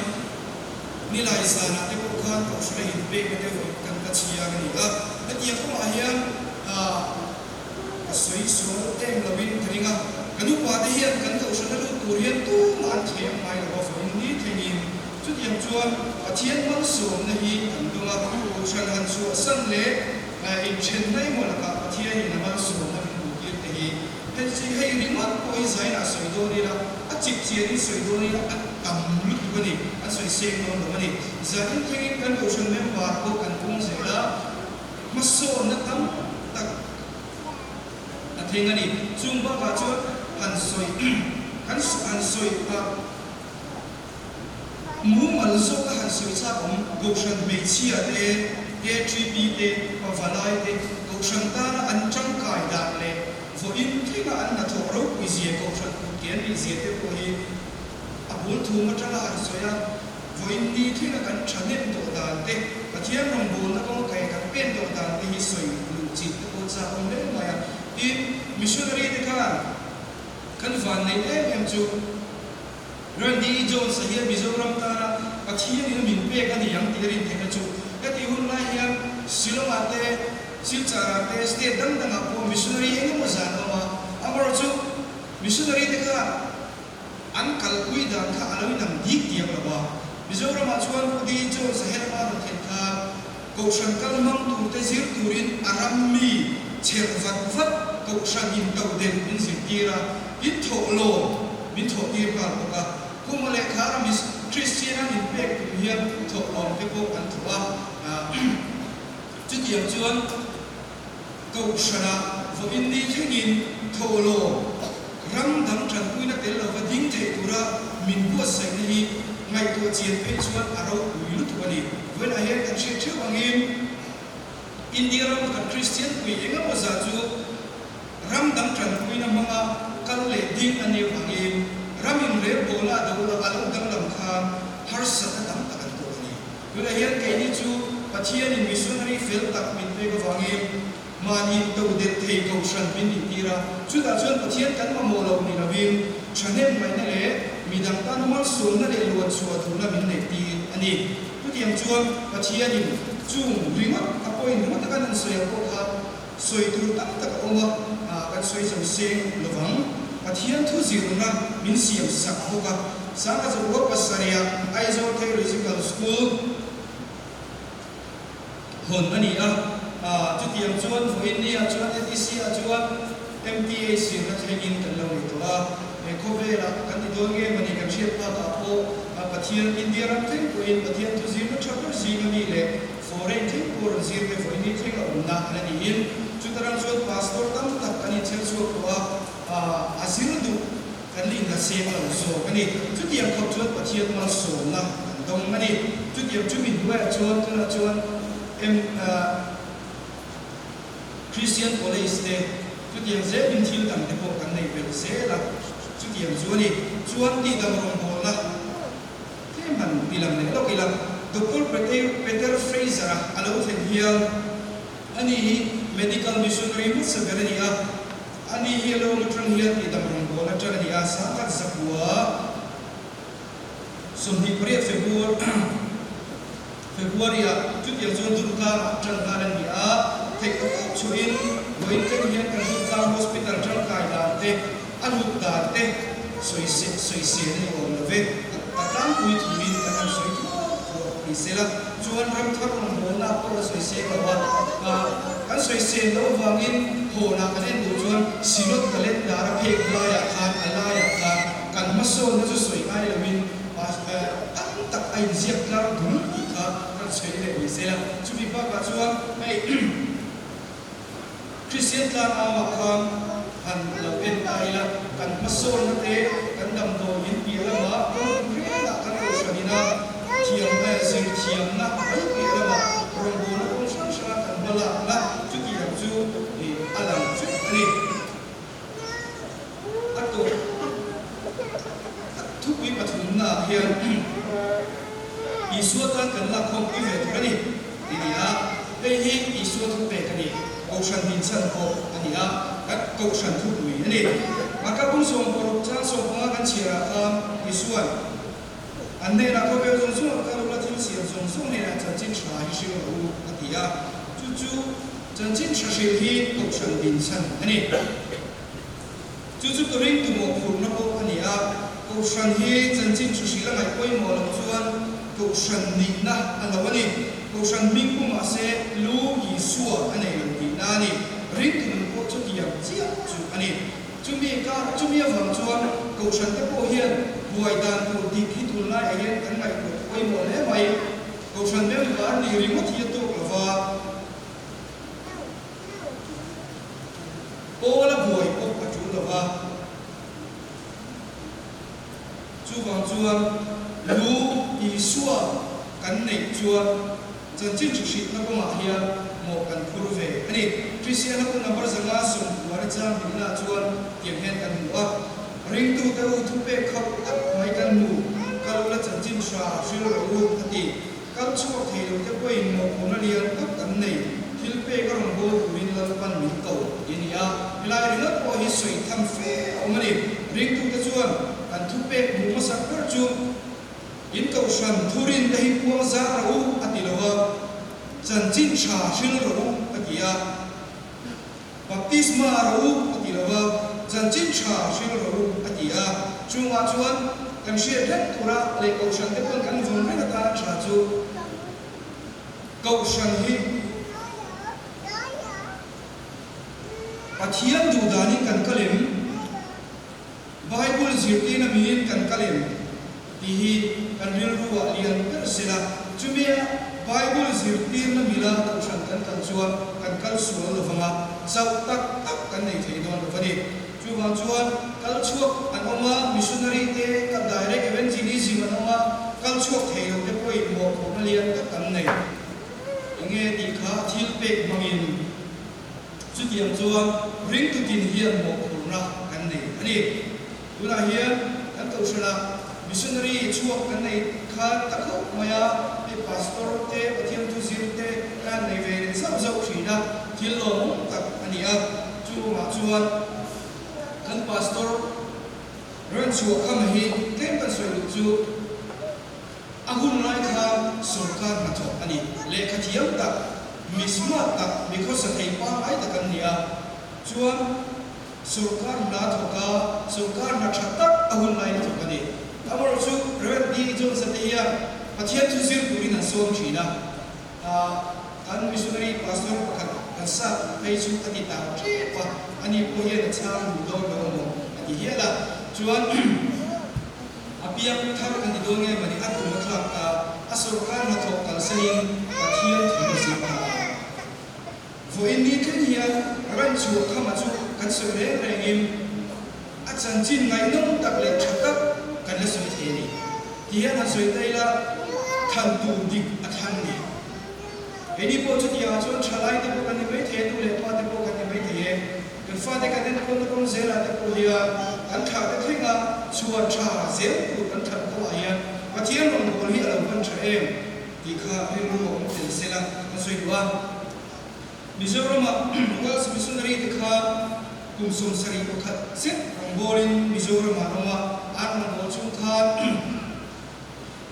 Nilai zanah te pawh khan Kohhran a inpekna te vawi kan la chhiar a ni a, hetiang kawngah hian ka sawi sual em loin ka ring a, kan upa te hian kan Kohhran a lut tur hian tumah an thlem ngai lo a, vawiin ni thlengin chutiang chuan Pathian malsawmna hi kan dawng a, Kohhran han chhuahsan leh inthenna emaw lakah Pathianin a malsawmna min hmuhtir te hi Hei chi hei ringawt pawh hi zainah sawi dawn ila, a chip chianin sawi dawn ila a tam lutuk a ni, an sawi seng dawn lo a ni. Zanin thlengin kan Kohhran member pawh kan pung zel a, hmasawnna tam tak a thleng a ni. Chung bakah chuan han sawi han han sawi a mumal zawka han sawi chak awm Kohhran hmeichhia te, KTP te, pavalai te, Kohhran tana an tangkai dan leh vawiin thlenga an hnathawh ropui zia Kohhran kutke an nih zia te pawh hi a bul thum atanga han sawi a, vawiin ni thlenga kan thahnem tawh dan te, Pathian rawngbawlna kawng kai kan pen tawh dan te hi sawi luh chilh te pawh chak awm hle mai a. Tin, missionary te khan kan vanneih em em chu, Randy Jones-a hian Mizoram tana Pathianin a min pek a ni ang tih a rin theihna chu heti hun lai hian Shillong-ah te, Silchar-ah te, state dang dangah pawh missionary eng emaw zan a awm a, amaherawhchu missionary te kha an kalpui dan kha a lo inang dik diak lo a. Mizoramah chuan Pu D. Jones-a helama rawn thlen khan Kohhran kal hmang turte zir turin a ram mi chherh vat vat Kohhran in to delh min zirtir a, in thawh lawm min thawh tir nghal bawk a. Kuma leh Khara mi Kristian an inpek tum hian thawh lawm te pawh an thawh a. Chutiang chuan Kohhranah vawiin ni thlengin thawh lawm ram dang tanpuina tel lova ding thei tura min buatsaihna hi ngaihtuah chian phei chuan a ropui lutuk a ni. Vawiinah hian kan hriat theuh angin India rama kan Kristian pui eng emaw zah chu ram dang tanpuina hmanga kal leh ding a nih avangin ram inrelbawlna a do a lo danglam khan harsatna tam tak an tawk a ni. Tunah hian keini chu Pathianin missionary fel tak min pek avangin mahni to delh thei kohhran min intir a, chutah chuan Pathian kan mamawh loh ni lovin thahnem ngaihna leh midang tan malsawmna leh luan chhuah duhna min neih tir a ni. Chutiang chuan Pathianin chung ringawt a point ringawt a kan han sawi ang pawh kha sawi tur tam tak a awm a, kan sawi zo seng lovang. Pathian thu zirna min siam sak bawk a, Sangha Zakua pasarihah Aizawl Theological School hawn a ni a, chutiang chuan vawiin ni ah chuan ATC ah chuan MTA zirna thlengin kan lo nei tawh a, he khawvelah kan ti dawn nge mawni kan hriat bakah pawh Pathian India ram thleng pawhin Pathian thu zirna tha ber zinga mi leh foreign thleng pawh rawn zir te vawiin ni thleng a awmna a la niin chuta ram chuan pastor tam tak kan inchher chhuak tawh a, a zir duh Kan inla seng lo zawk a ni. Chutiang khawp chuan Pathian malsawmna kan dawng a ni. Chutiang chu min hnuaiah chuan tunah chuan em Christian College te chutiang zelin thil dang te pawh kan nei belh zel a, chutiang chu a ni. Chuan tihdam rawngbawlna tlem han tilang leh lawk ila, Doctor Peter Fraser-a a lo thlen hian ani hi Medical Missionary hmasa ber a ni a. Ani hi a lo atang hian tihdam rawngbâwl atang a ni a, sangkhat zakua 28 February-ah chutiang chuan Durtlangah tan nghal a ni a, theih tawp chhuahin vawiin thleng hian kan Durtlang Hospital tangkai dan te, a lut dan te sawi sawi sel a ni awm lo ve, a tlangpui thuin kan han sawi thuak thuak ni sela chuan ramthar rawngbâwlna pawh a sawi seng lo a, kan sawi sel loh avangin hawnah kan en duh chuan Synod calendar a phek laiah khan a laiah khan kan hmasawnna chu sawi ngai loin tam tak a inziak tlar dul tih kha kan sawi leh ni sela chumi bakah chuan hei Kristian tlangauah khan han lo en ta ila, kan hmasawnna te, kan damdawi in piah lamah kawng rengah kan kohhran ina thiamna zir thiamna mai piah lamah rawngbawlna kawng hrang hranga kan hma lakna chutiang chu. hian Isua tan kan lak khawmpui ve tur a ni ti ni a, hei hi Isua thupek a ni, Kohhran dinchhan pawh a ni a, kan Kohhran thupui a ni. Marka bung 16 chang 15 kan chhiarah khan Isua'n an hnenah khawvel zawng zawng a kal ula thil siam zawng zawng hnenah chanchin tha hi hrilh rawh u a ti a, chu chu chanchin tha hrilh hi Kohhran dinchhan a ni. Chu chu ka ring tu mawhphurhna pawh a ni a, Kohhran hi chanchin thu hrilh a ngaih pawimawh loh chuan Kohhran nihna a lo a ni. Kohhran hming pawh mahse lu Isua a nei lo tihna a ni. Ringtu nun pawh chutiang chiah chu a ni. Chumi kar, chumi avang chuan Kohhran te pawh hian buai dan tur dik hi tunlaiah hian kan ngaihtuah pawimawh hle mai. Kohhran member nih ringawt hi a tawk lova. Paul a buai pawh a tul lo va, chuvang chuan lu Isua kan neih chuan chanchin hrihrihna kawngah hian mawh kan phur ve a ni. Kristiana hun number 590 chang hnihnaah chuan tiang hian kan hmu a, Ringtute u thupek khauh tak mai kan hmu, kal ula chanchin hra hril rawh u, a ti. Kal chhuak thei lo te pawhin mawhphurhna lian tak kan nei, thil pek a rawn bawl turin Lalpan min ko ti a ni a, helai ringawt pawh hi sawi tham fe a awm a ni. Ringtute chuan kan thupek hmuh hmasak ber chu in kohhran thurin te hi puang zar rawh u a ti lo a, chanchin tha hril rawh u a ti a, baptisma rawh u a ti lo a, chanchin tha hril rawh u a ti a. Chungah chuan kan hriat reng tura leh kohhran te pawn kan vawn reng atana tha chu kohhran hi Pathian duh danin kan kal em? Bible zirtirna miin kan kal em? Tih hi kan rilruah lian ber sela, chumia Bible zirtirna mila kohhran kan kal chuan kan kal sual lo vang a, chauh tak tak kan nei thei dawn lo va ni. Chuvang chuan kal chhuak an awm a, missionary te, ka direct evangelism an awm a, kal chhuak thei lo te pawhin mawhphurhna lian tak kan nei. Enge tih kha thil pek hmangin. Chutiang chuan ringtutin hian mawhphurhna kan nei a ni. Tunah hian kan kohhranah missionary chhuak kan nei kha ta khawp mai a, hei pastor te, Pathian thu zir te kan nei ve leh zauh zauh thin a, thil lawmawm tak a ni a. Chuvangah chuan kan pastor rawn chhuah kham hi tlem kan sawi duh chu a hun lai khan sorkar hnathawk a ni. Lehkha thiam tak, mi smart tak, mi khawsa thei pangngai tak an ni a, chuan Sorkar hna thawk a, sorkar hna tha tak a hun laiin a thawk a ni. Amaherawh chu Rev. D. Jones-a te hian Pathian thu zir turin an sawm thin a. Kan missionary pastor pakhat kan sap phei chu a ti tau tep a, ani pawh hian a chhang duh dawn lo amaw a ti hial a. Chuan a piang thar kan ti dawn nge mawni a tum a thlak ta, a sorkar hna thawk kalsanin Pathian thu a zir ta a. Vawiin ni thleng hian Ranchhuah Khama chu kan sawi reng rengin a chanchin ngaihnawm tak leh tha tak kan la sawi thei a ni. Ti hian han sawi ta ila, than tur dik a thlang ni. Keini pawh chutiangah chuan thalai te pawh kan ni mai thei a, nu leh pa te pawh kan ni mai thei e. Kan fate kan enkawlna kawng zelah te pawh hian kan thlah te thlenga chhuan tha zel tur kan thlan kawngah hian Pathian rawngbâwl hi a lo hman tha em? Tih kha rilru a awm tel sela ka sawi duh a. Mizorama Welsh Missionary te kha kum 71 zet rawngbawlin Mizoram ah an awm a, an rawngbâwl chung khan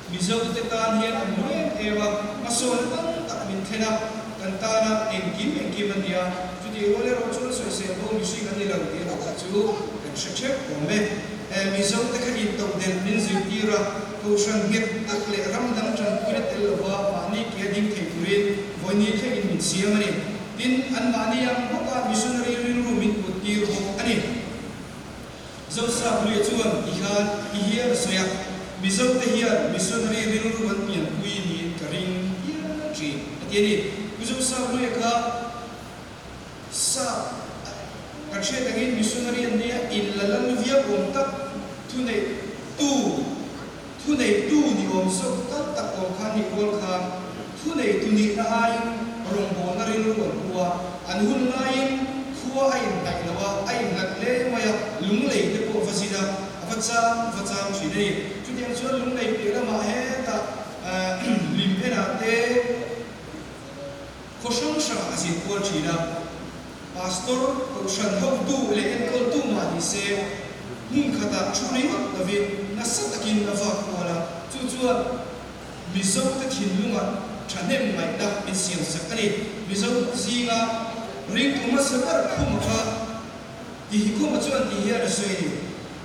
Mizo te tan hian an hmu em em a, hmasawnna tam tak min thlen a, kan tana engkim engkim a nia, chutih rual erawh chuan sawisel bo mihring an ni lo tih erawh kha chu kan hre theuh awm e. Mizo te kha intodelh min zirtir a, Kohhran nghet tak leh ram dang tanpuina tel lova mahni ke a ding thei turin vawini thlengin min siam a ni. Tin, anmahni ang bawka missionary rilru min put tir bawk a ni. Zosap Luia chuan ti khan ti hian a sawi a, Mizo te hian missionary rilru an pianpui niin ka ring hial thin a ti a ni. Pu Zosap Luia kha sap kan hriat angin missionary an nia, in la lal viau awm tak thuneih tu thuneitu ni awm zawk tal tak awm khan nih rual khan thuneitu nihna aiin rawngbawlna rilru an pu a, an hun laiin khua a inhnaih lo a, a inhlat hle mai a, lunglei te pawh va zin a, a va chang va chang thin a ni. Chutiang chuan lunglei piah lamah hetah lim enah te khaw hrang hrangah a zin kual thin a. Pastor, Kohhran hotu leh enkawltu mah ni se, hmun khatah thu ringawt lovin nasa takin a vak kual a, chu chuan Mizote thinlungah thahnem ngaihna min siamsak a ni. Mizo zinga ringtu hmasa ber khuma kha ti hi khuma chuan ti hian a sawi a ni.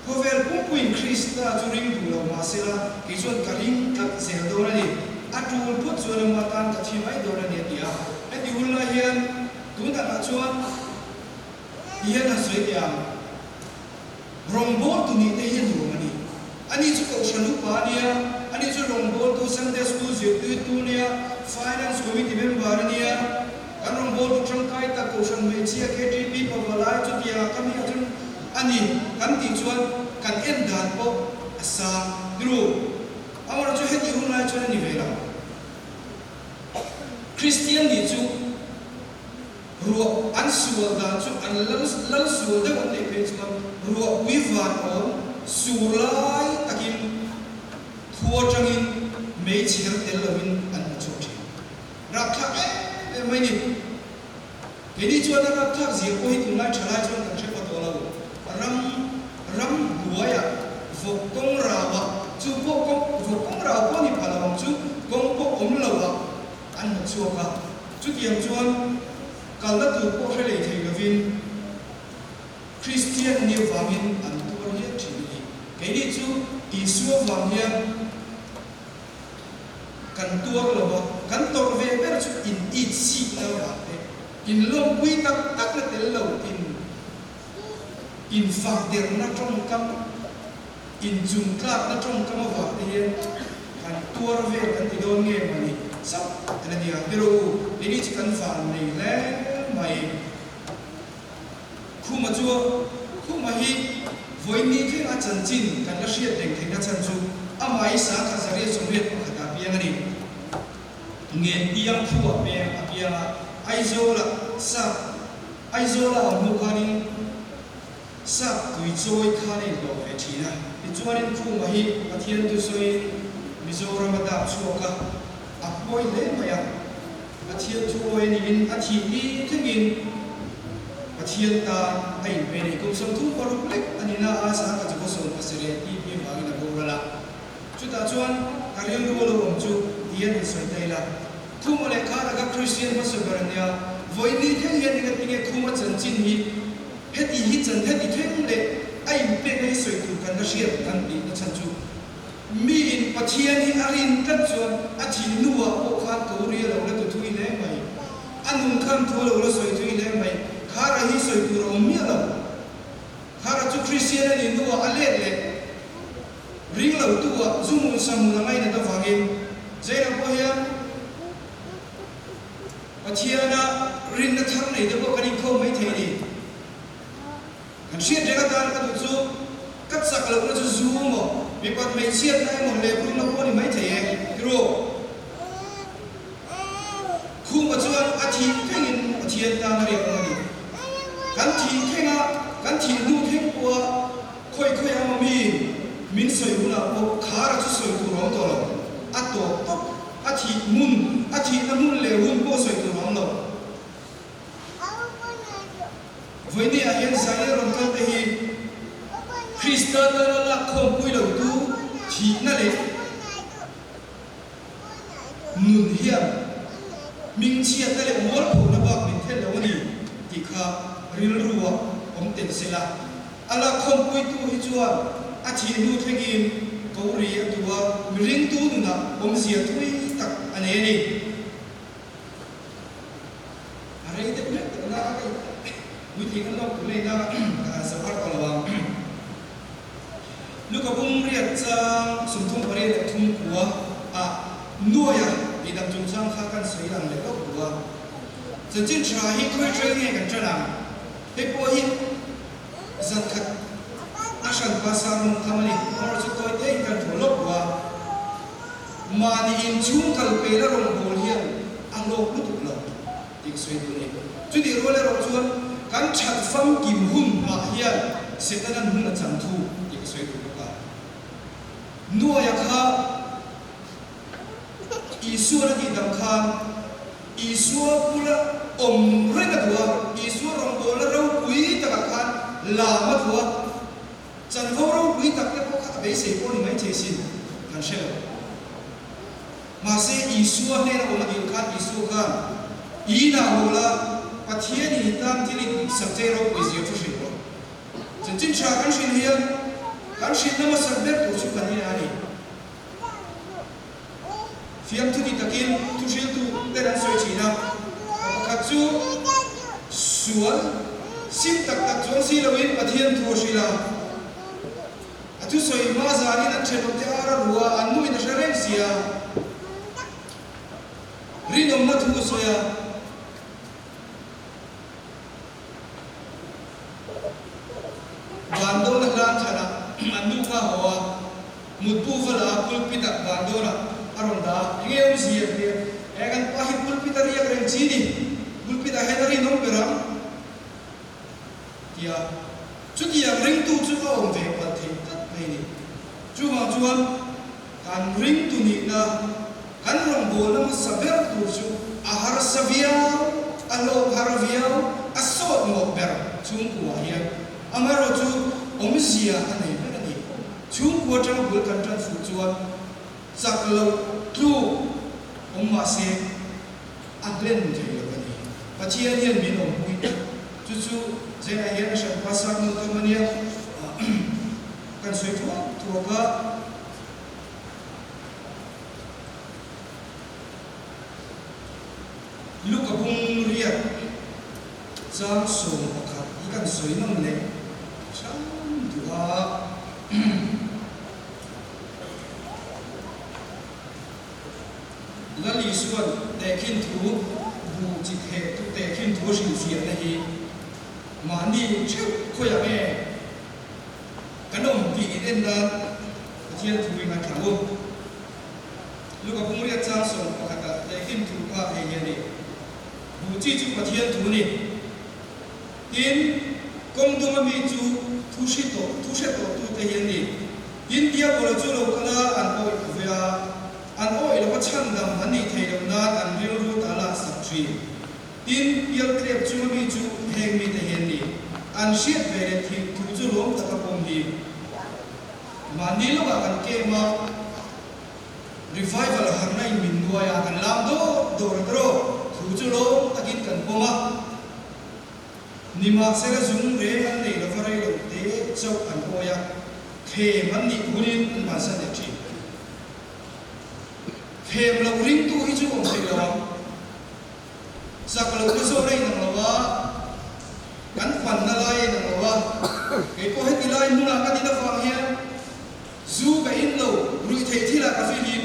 Khawvel pumpuiin Krista chu ring duh lo mah sela, kei chuan ka ring tlat zel dawn a ni. A tul phawt chuan ama tan ka thi mai dawn a ni a ti a. Heti hun lai hian tun takah chuan ti hian han sawi teh ang. Rawngbawltu nih te hi a nuam a ni. Ani chu Kohhran upa a nia, ani chu rawngbawltu Sunday School zirtirtu a nia, Finance Committee member a nia, kan rawngbawltu tangkai tak Kohhran hmeichhia KTP pavalai chutiangah ka mi a tum a ni kan tih chuan kan en dan pawh a sang ru. Amaherawhchu heti hun lai chuan a ni ve lo. Kristian nih chu. Ruah an sual dan chu an lal lal sual deuh an neih phei chuan ruah pui van awm sur lai takin khua tangin mei chher tel lovin an hmu chhuak thin. Rapthlak em em mai ni. Keini chuan a rapthlak zia pawh hi tunlai tha lai chuan kan hre pha tawh lo. Ram ram hnuaiah vawk kawng rauah chu pawh kawng vawk kawng rau pawh ni pha lo ang chu kawng pawh awm loah an hmu chhuak a. Chutiang chuan kalna tur pawh hre lei thei lovin Kristian ni avangin an tuar hial thin a ni. Keini chu Isua vang hian kan tuar lo a, kan tawrh ve ber chu in it sikna avang te, in lawmpui tak tak na tel lo in infak derna tawngkam, Inchungtlakna tawngkam avang te hian kan tuar vel kan ti dawn nge maw ni chauh an a nia. Ti rawh u, keini chu kan van nei hle mai. Khuma chu Khuma hi vawiin thleng a chanchin kan la hriat reng theihna chhan chu amah hi sangkhat zariat sawmriat pakhatah piang a ni. Ngenpiang thu a peng a piang a, Aizawla sap Aizawla a awm hnu khanin, Sap tui chawi khan a inhlawh ve thin a, tichuanin Khuma hi Pathian thusawiin Mizoram a dap chhuak a, a huai hle mai a. Pathian thu awi a niin a thih ni thlengin Pathian tan a inpe nei. Kum 36 lek a ni na a, Sangha chu 70 TB vangin a boral a. Chutah chuan ka rilru a lo awm chu ti an insawi ta ila. Khuma leh kha taka Kristian hmasa ber a nia, vawiin ni thleng hian engatinge Khuma chanchin hi Heti hi chan heti thleng leh a inpekna hi sawi tur kan la hriat kan tihna chhan chu miin Pathian hi a rin tlat chuan a thinhnuah pawh khan ko ri a lo la tu thui hle mai, a nun khan thu a lo la sawi thui hle mai, Khara hi sawi tur a awm miah lo. Khara chu Kristian a nih hnuah a let leh ring lo tu ah zu hmun sa hmun a ngainat avangin Zaina pawh hian Pathiana rinna thar nei te pawh kan inkhawm mai thei a ni. Kan hriat reng atan ka duh chu ka chak lohna chu zu maw, mipat hmeichhiatna emaw leprumna pawh a ni mai thei e, ti ru. Khuma chuan a thih thlengin Pathian tan a riak ang a ni. Kan thih thlenga kan thih hnu thleng pawha khawi khawi emaw mi min sawi hunah pawh khara chu sawi tur a awm tawh lo, a tawp tawp. A thih hmun, a thihna hmun leh hun pawh sawi tur a awm lo. Vawinia hian Zaia rawn kal te hi Krista tana lak khawmpui lo tu thihna leh nun hian hmingchhiatna leh mualphona bak min thelh lo a ni tih kha rilru ah awm tel se la. A lak khawmpuitu hi chuan a thih hnu thlengin ko ri a tu a, miringtu nunah awmzia thui tak a nei a ni. A rei deuh hlek tawh na a, hei puitling an lawk tur nei na ka han zoh har tawh lo ang. Luka bum riat chang 38 39 ah nuaia tihdam chungchang kha kan sawi lang leh lawk duh a. Chanchin tha hi khawi train nge kan ṭan ang? Hei pawh hi zan khat a hran pa sermon tham a ni. Amaherawhchu chu tawi te in kan thu lawk duh a. Mahni inchhung kal pela rawngbâwl hian a hlawk lutuk lo tih ka sawi duh a ni. Chutih rual erawh chuan kan that famkim hun hmah hian Setanan hun a chang thu tih ka sawi duh bawk a. Nuaia kha Isuan a tih dang khan Isua bula awm reng a duh a, Isua rawngbawlna ropui takah khan lam a duh a, chanvo ropui tak te pawh kha a beisei pawh ni maithei sin kan hre lo. Mahse Isua hnena awm a dil khan Isua khan, I inah haw la, Pathianin i tan thil i sak che ropui zia thu hrilh rawh. Chanchin tha kan hrilh hian kan hrilhna hmasa ber tur chu kan ina a ni. Fiamthu ti takin thuhriltu ten an sawi thin a, pa pakhat chu sual sim tak tak chuang si loin Pathian thu a hrilh a. A thusawi hma zanin an thenawmte ar a ru a, an nuin a hre reng si a. Rinawmna thu a sawi a. Vandawna hlan thlanah an nu kha a haw a, mutbu va la a, pulpit ah Vandawna a rawn dah a, enge awmzi a ti a, he kan pa hi pulpit a riak reng chi ni, pulpit ah hian a rinawm ber ang ti a, chutiang ringtu chu a awm ve palh thei tlat mai a ni. Chuvang chuan kan ringtu nihna Kan rawngbawlna hmasa ber tur chu a harsa viau, a hlawk har viau, a sawt mawh ber chhungkua hian amaherawh chu awmzia a nei ber a ni. Chhungkua atanga bul kan tan fuh chuan chak loh tluk awm mah se a hlen thei lo a ni. Pathian hian min awmpui tlat. Chu chu Zena hian a hran hmasa hnu thawm a nia. Kan sawi thuak thuak a. Luka bung riat chang 11 hi kan sawi nawm leh hram duh a. Lal Isuan tehkhin thu bu chi theh tu tehkhin thu a hrilhfiahna hi mahni theuh khawiah nge Kan awm tih in en nan Pathian thu in a thlang u. Luka pumriat chang 11 ah tehkhin thu kha hei hi a ni. Buh chi chu Pathian thu ni. Tin, kawng duma mi chu thu hri tawh, thu hre tawh tu te hi an ni. Tin, Diabola chu lo kal a, an awih lo ve a, an awih lova chhandam an nih theih loh nan an rilru ta lak sak thin. Tin, pialtlep chunga mi chu heng mite hi an ni. An hriat ve leh thih thu chu lawm taka pawm hi. Mahni lawkah kan kem a, revival harna in min nuai a, kan lam dawr dawr a tawrh thu chu lawm takin kan pawm a. Nimahsela zung reng an nei lova rei lo te chauh an awi a, thlem an nih hunin an bansan leh thin. Thlem loh ringtu hi chu awm thei lo ang. Zak lo na zawh rei nang lo a, kan fanna lai a inang lo a, kei pawh heti lai hmunah ka din avang hian zu ka in lo, ruih theih thilah ka fihlim,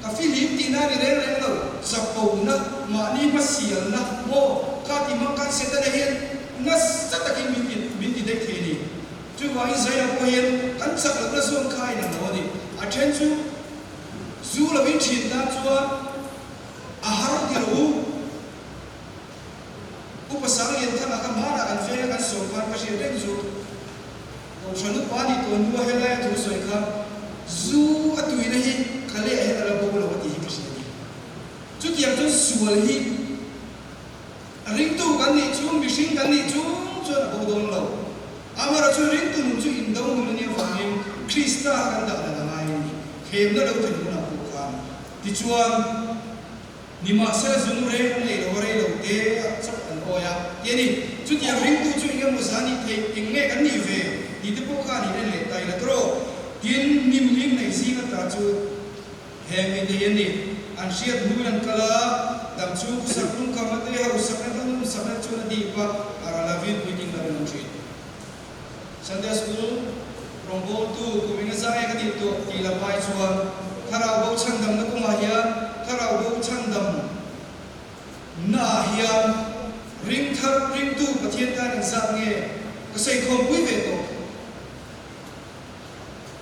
ka fihlim tihna a ni reng reng lo, zapona, mahni hmasialna maw kha ti hmang khan Setana hian nasa takin min ti min ti daih thei a ni. Chuvangin Zaina pawh hian kan chak lohna zawn kha a inang lo a ni. A then chu zu lovin thin tan chuan A har ti lo u. Upa Sanglianthanga kha hmanah kan veng a kan sawm khan ka hriat reng chu. Kohhran upa a nih tawh hnua helai a thu sawi kha zu a tuina hi ka leh hian a la bo lo a tih hi ka hria a ni. Chutiang chuan sual hi ringtu kan nih chung, mihring kan nih chung chuan a bo dawn lo. Amaherawhchu chu ringtu nun chu indo nun a nih avangin Krista kan dah dan a ngai a ni. Thlemna lo thlen hunah pawh khan Tichuan, nimahsela zung reng an nei lo a, rei lo te a chauh an awi a, ti a ni. Chutiang ringtu chu eng emaw zan nih theih, eng nge kan nih ve tih te pawh khan in en leh ta ila tawrh. Tin, hnim hlim nei zing ata chu heng mite hi an ni. An hriat hnuin an kal a, dam chhung sak lungkham a te hausak na hnung sak na chuan a dip a, a ral avin puitling lovin an thin. Sunday School rawngbawltu kum eng a zai ka nih tawh tih lam ai chuan Thlarau bo chhandamna kawngah hian Thlarau bo chhandam na ah hian ring thar ringtu Pathian tan engzat nge ka sawikhawmpui ve tawh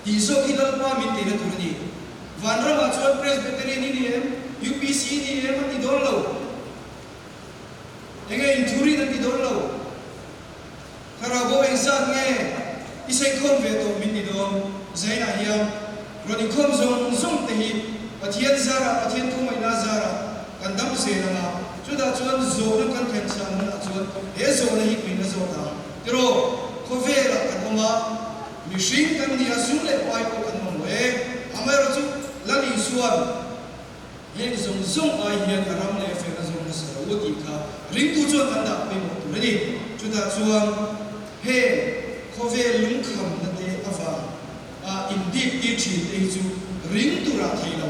tih zawk hi Lalpa min tihna tur a ni. Vanramah chuan Presbyterian i ni em? UPC i ni em? A ti dawn lo. Enge inthurin an ti dawn lo. Thlarau bo engzat nge i sawikhawm ve tawh min ti dawn Zainah hian. Rawn inkhawm zawng zawng te hi Pathian zarah, Pathian khawngaihna zarah kan dam zel ang a, chutah chuan zawhna kan thlen chhan hunah chuan he zawhna hi min la zawt ang. Tiraw, khawvelah kan awm a, mihring kan ni a, sum leh pai pawh kan mamawh e. Amaherawhchu, Lal Isua'n heng zawng zawng ai hian a ram leh a felna zawng nasa lo tih kha ringtu chuan kan dah pawimawh tur a ni. Chutah chuan heng khawvel lungkhamna te avang a indip tir thin te hi chu ring tura thei lo.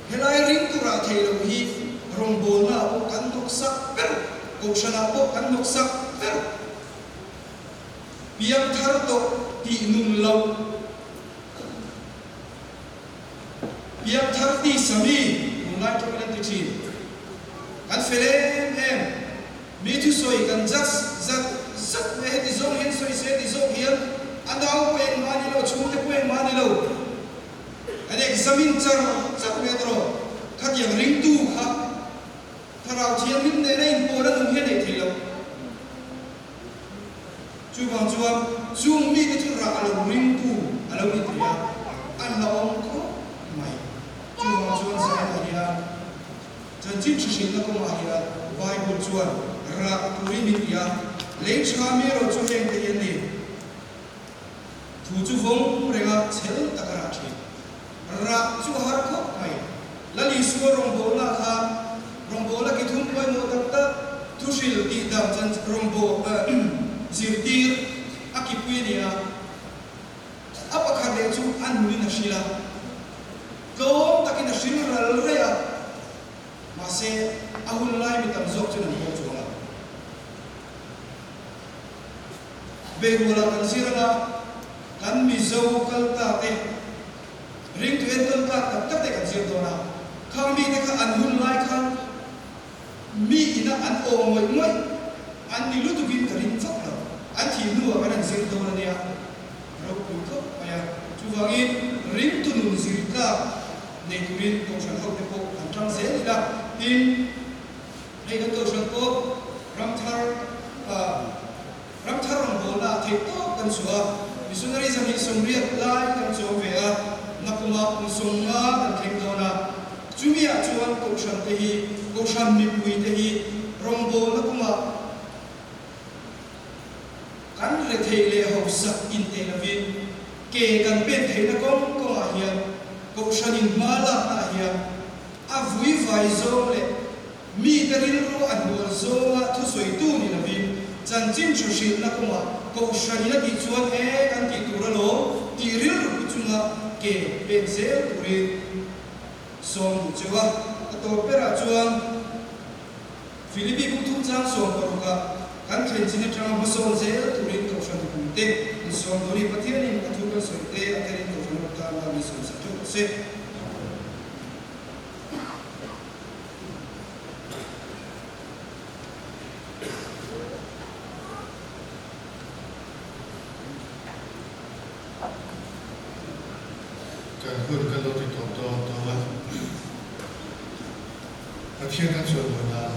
Helai ring tura thei lo hi rawngbawlnaah pawh kan hnawksak ber, kohhranah pawh kan hnawksak ber. Piangthar tawh tih nun lo. Piangthar ti sami tunlai tawngin an ti thin. Kan fel em em. Mi thusawi kan judge zat zat mai heti zawng hian sawi se ti zawk hian a nau pawh engmah a ni lo, a chhungte pawh engmah a ni lo. Kan examine char char mai a tawrh. Khatiang ringtu kha Thlarau Thianghlim nena inpawhna nung hian ei thei lo. Chuvang chuan chung mite chu rah a lo ringtu a lo ni thei a, a hlauhawm khawp mai. Chuvang chuan Zainah hian Chanchin hri hrilhna kawngah hian Bible chuan rah turin min ti a, lei tha mi erawh chu heng te hi an ni. Thu chu vawng renga chhel tak a rah thin. Rah chu a har khawp mai. Lal Isua rawngbawlna kha rawngbawlna ki thum pawimawh tak tak thu hril tih dam chan rawngbawh zirtir a kipui a ni a. A pakhat leh chu a nuin a hril a. Tlawm takin a hril ral raih a, mahse a hun lai mi tam zawk chuan an pawm chuang a. Beirualah kan zir anga kan Mizo kal ta te, ringtu entawn tlak tak tak te kan zir dawn a. Khang mite kha an hun lai khan mi ina an awm ngawih ngawih an ni lutukin ka ring vak lo. An thih hnuah kan han zir dawn a nia. Ropui khawp mai a. Chuvangin ringtu nun zir tlak nei turin Kohhran hote pawh an tang zel ila. Tin, hei kan Kohhran pawh ramthar ramthar rawngbawlna ah theih tawp kan chhuah a. Missionary zahnih sawmriat lai kan chawm ve a, nakumah kum sawmnga kan thleng dawn a. Chumi ah chuan Kohhran te hi, Kohhran mipui te hi rawngbawlna kawngah, Kan retheih leh hausak inteh lovin ke kan pen theihna kawng kawngah hian Kohhranin hma laknaah hian a vui vai zawng leh mite rilru a hnual zawnga thusawitu ni lovin chanchin thu hrilhna kawngah Kohhranin a tih chuan e kan tih tur alawm tih rilru pu chunga ke pen zel turin sawm duh cheu a. A tawp berah chuan. Philippi bu thungchang 16 ah kan thlen chin atanga hmasawn zel turin Kohhran mipui te in sawm dawn i Pathianin a thu kan sawi te a telin Kohhran ho tan a mi sawm sak theuh rawh se. Kan hun kan lo ti tawp dawn dawn a. Pathian kan chuan mawi nan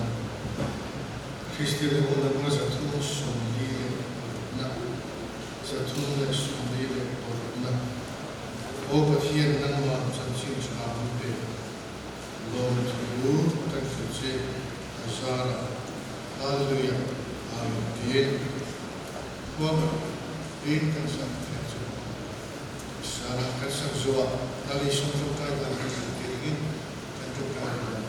Kristian leh aw lamah 346na, 346na, Aw Pathian nangmah chanchin tha min pe, lawmthu kan hrilh che a zarah Hallelujah Amen tiin khuama in kan sak theih chu Sarah kan sak zuah Lali sawmthum kai dan kan zirtir ringin Kan ṭawngṭai reng ang.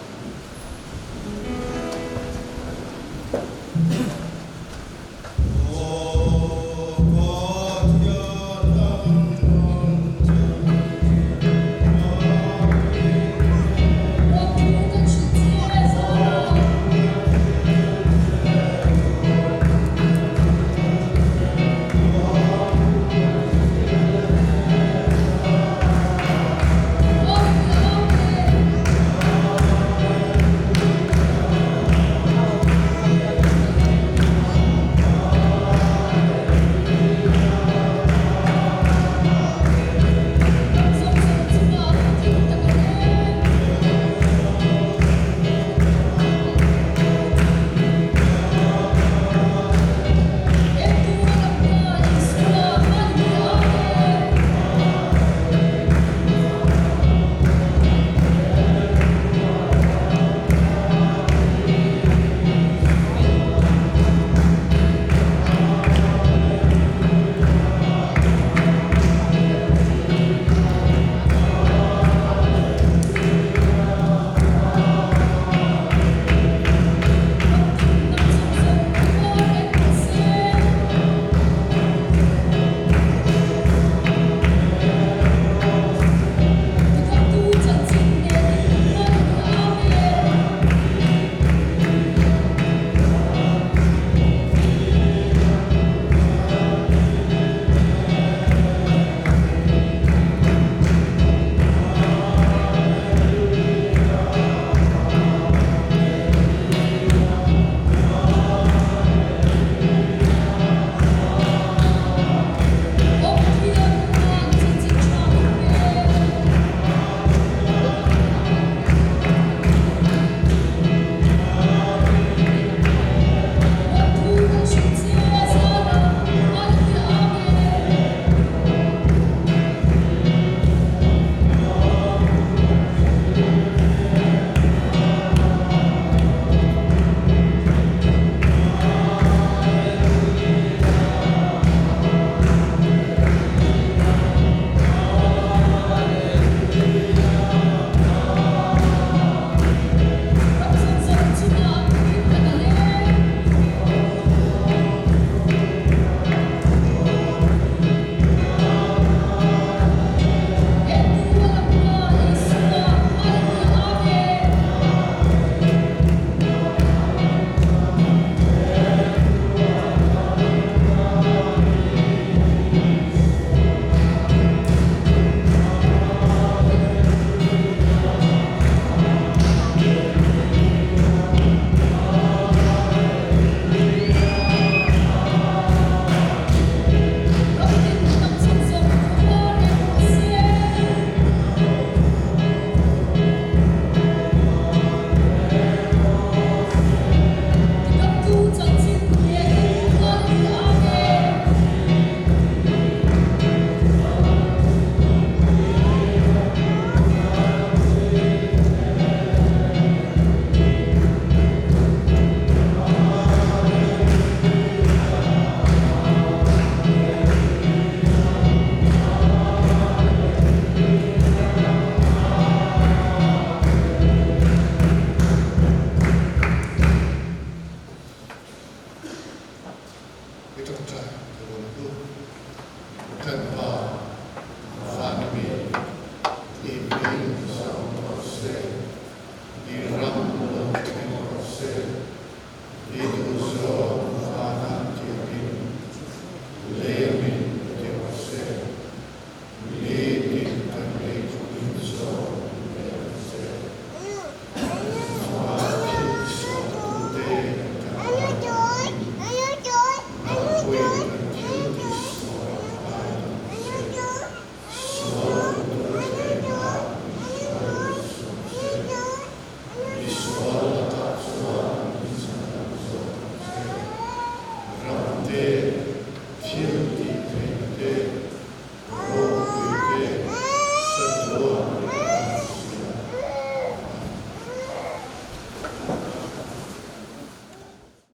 Kan Pa.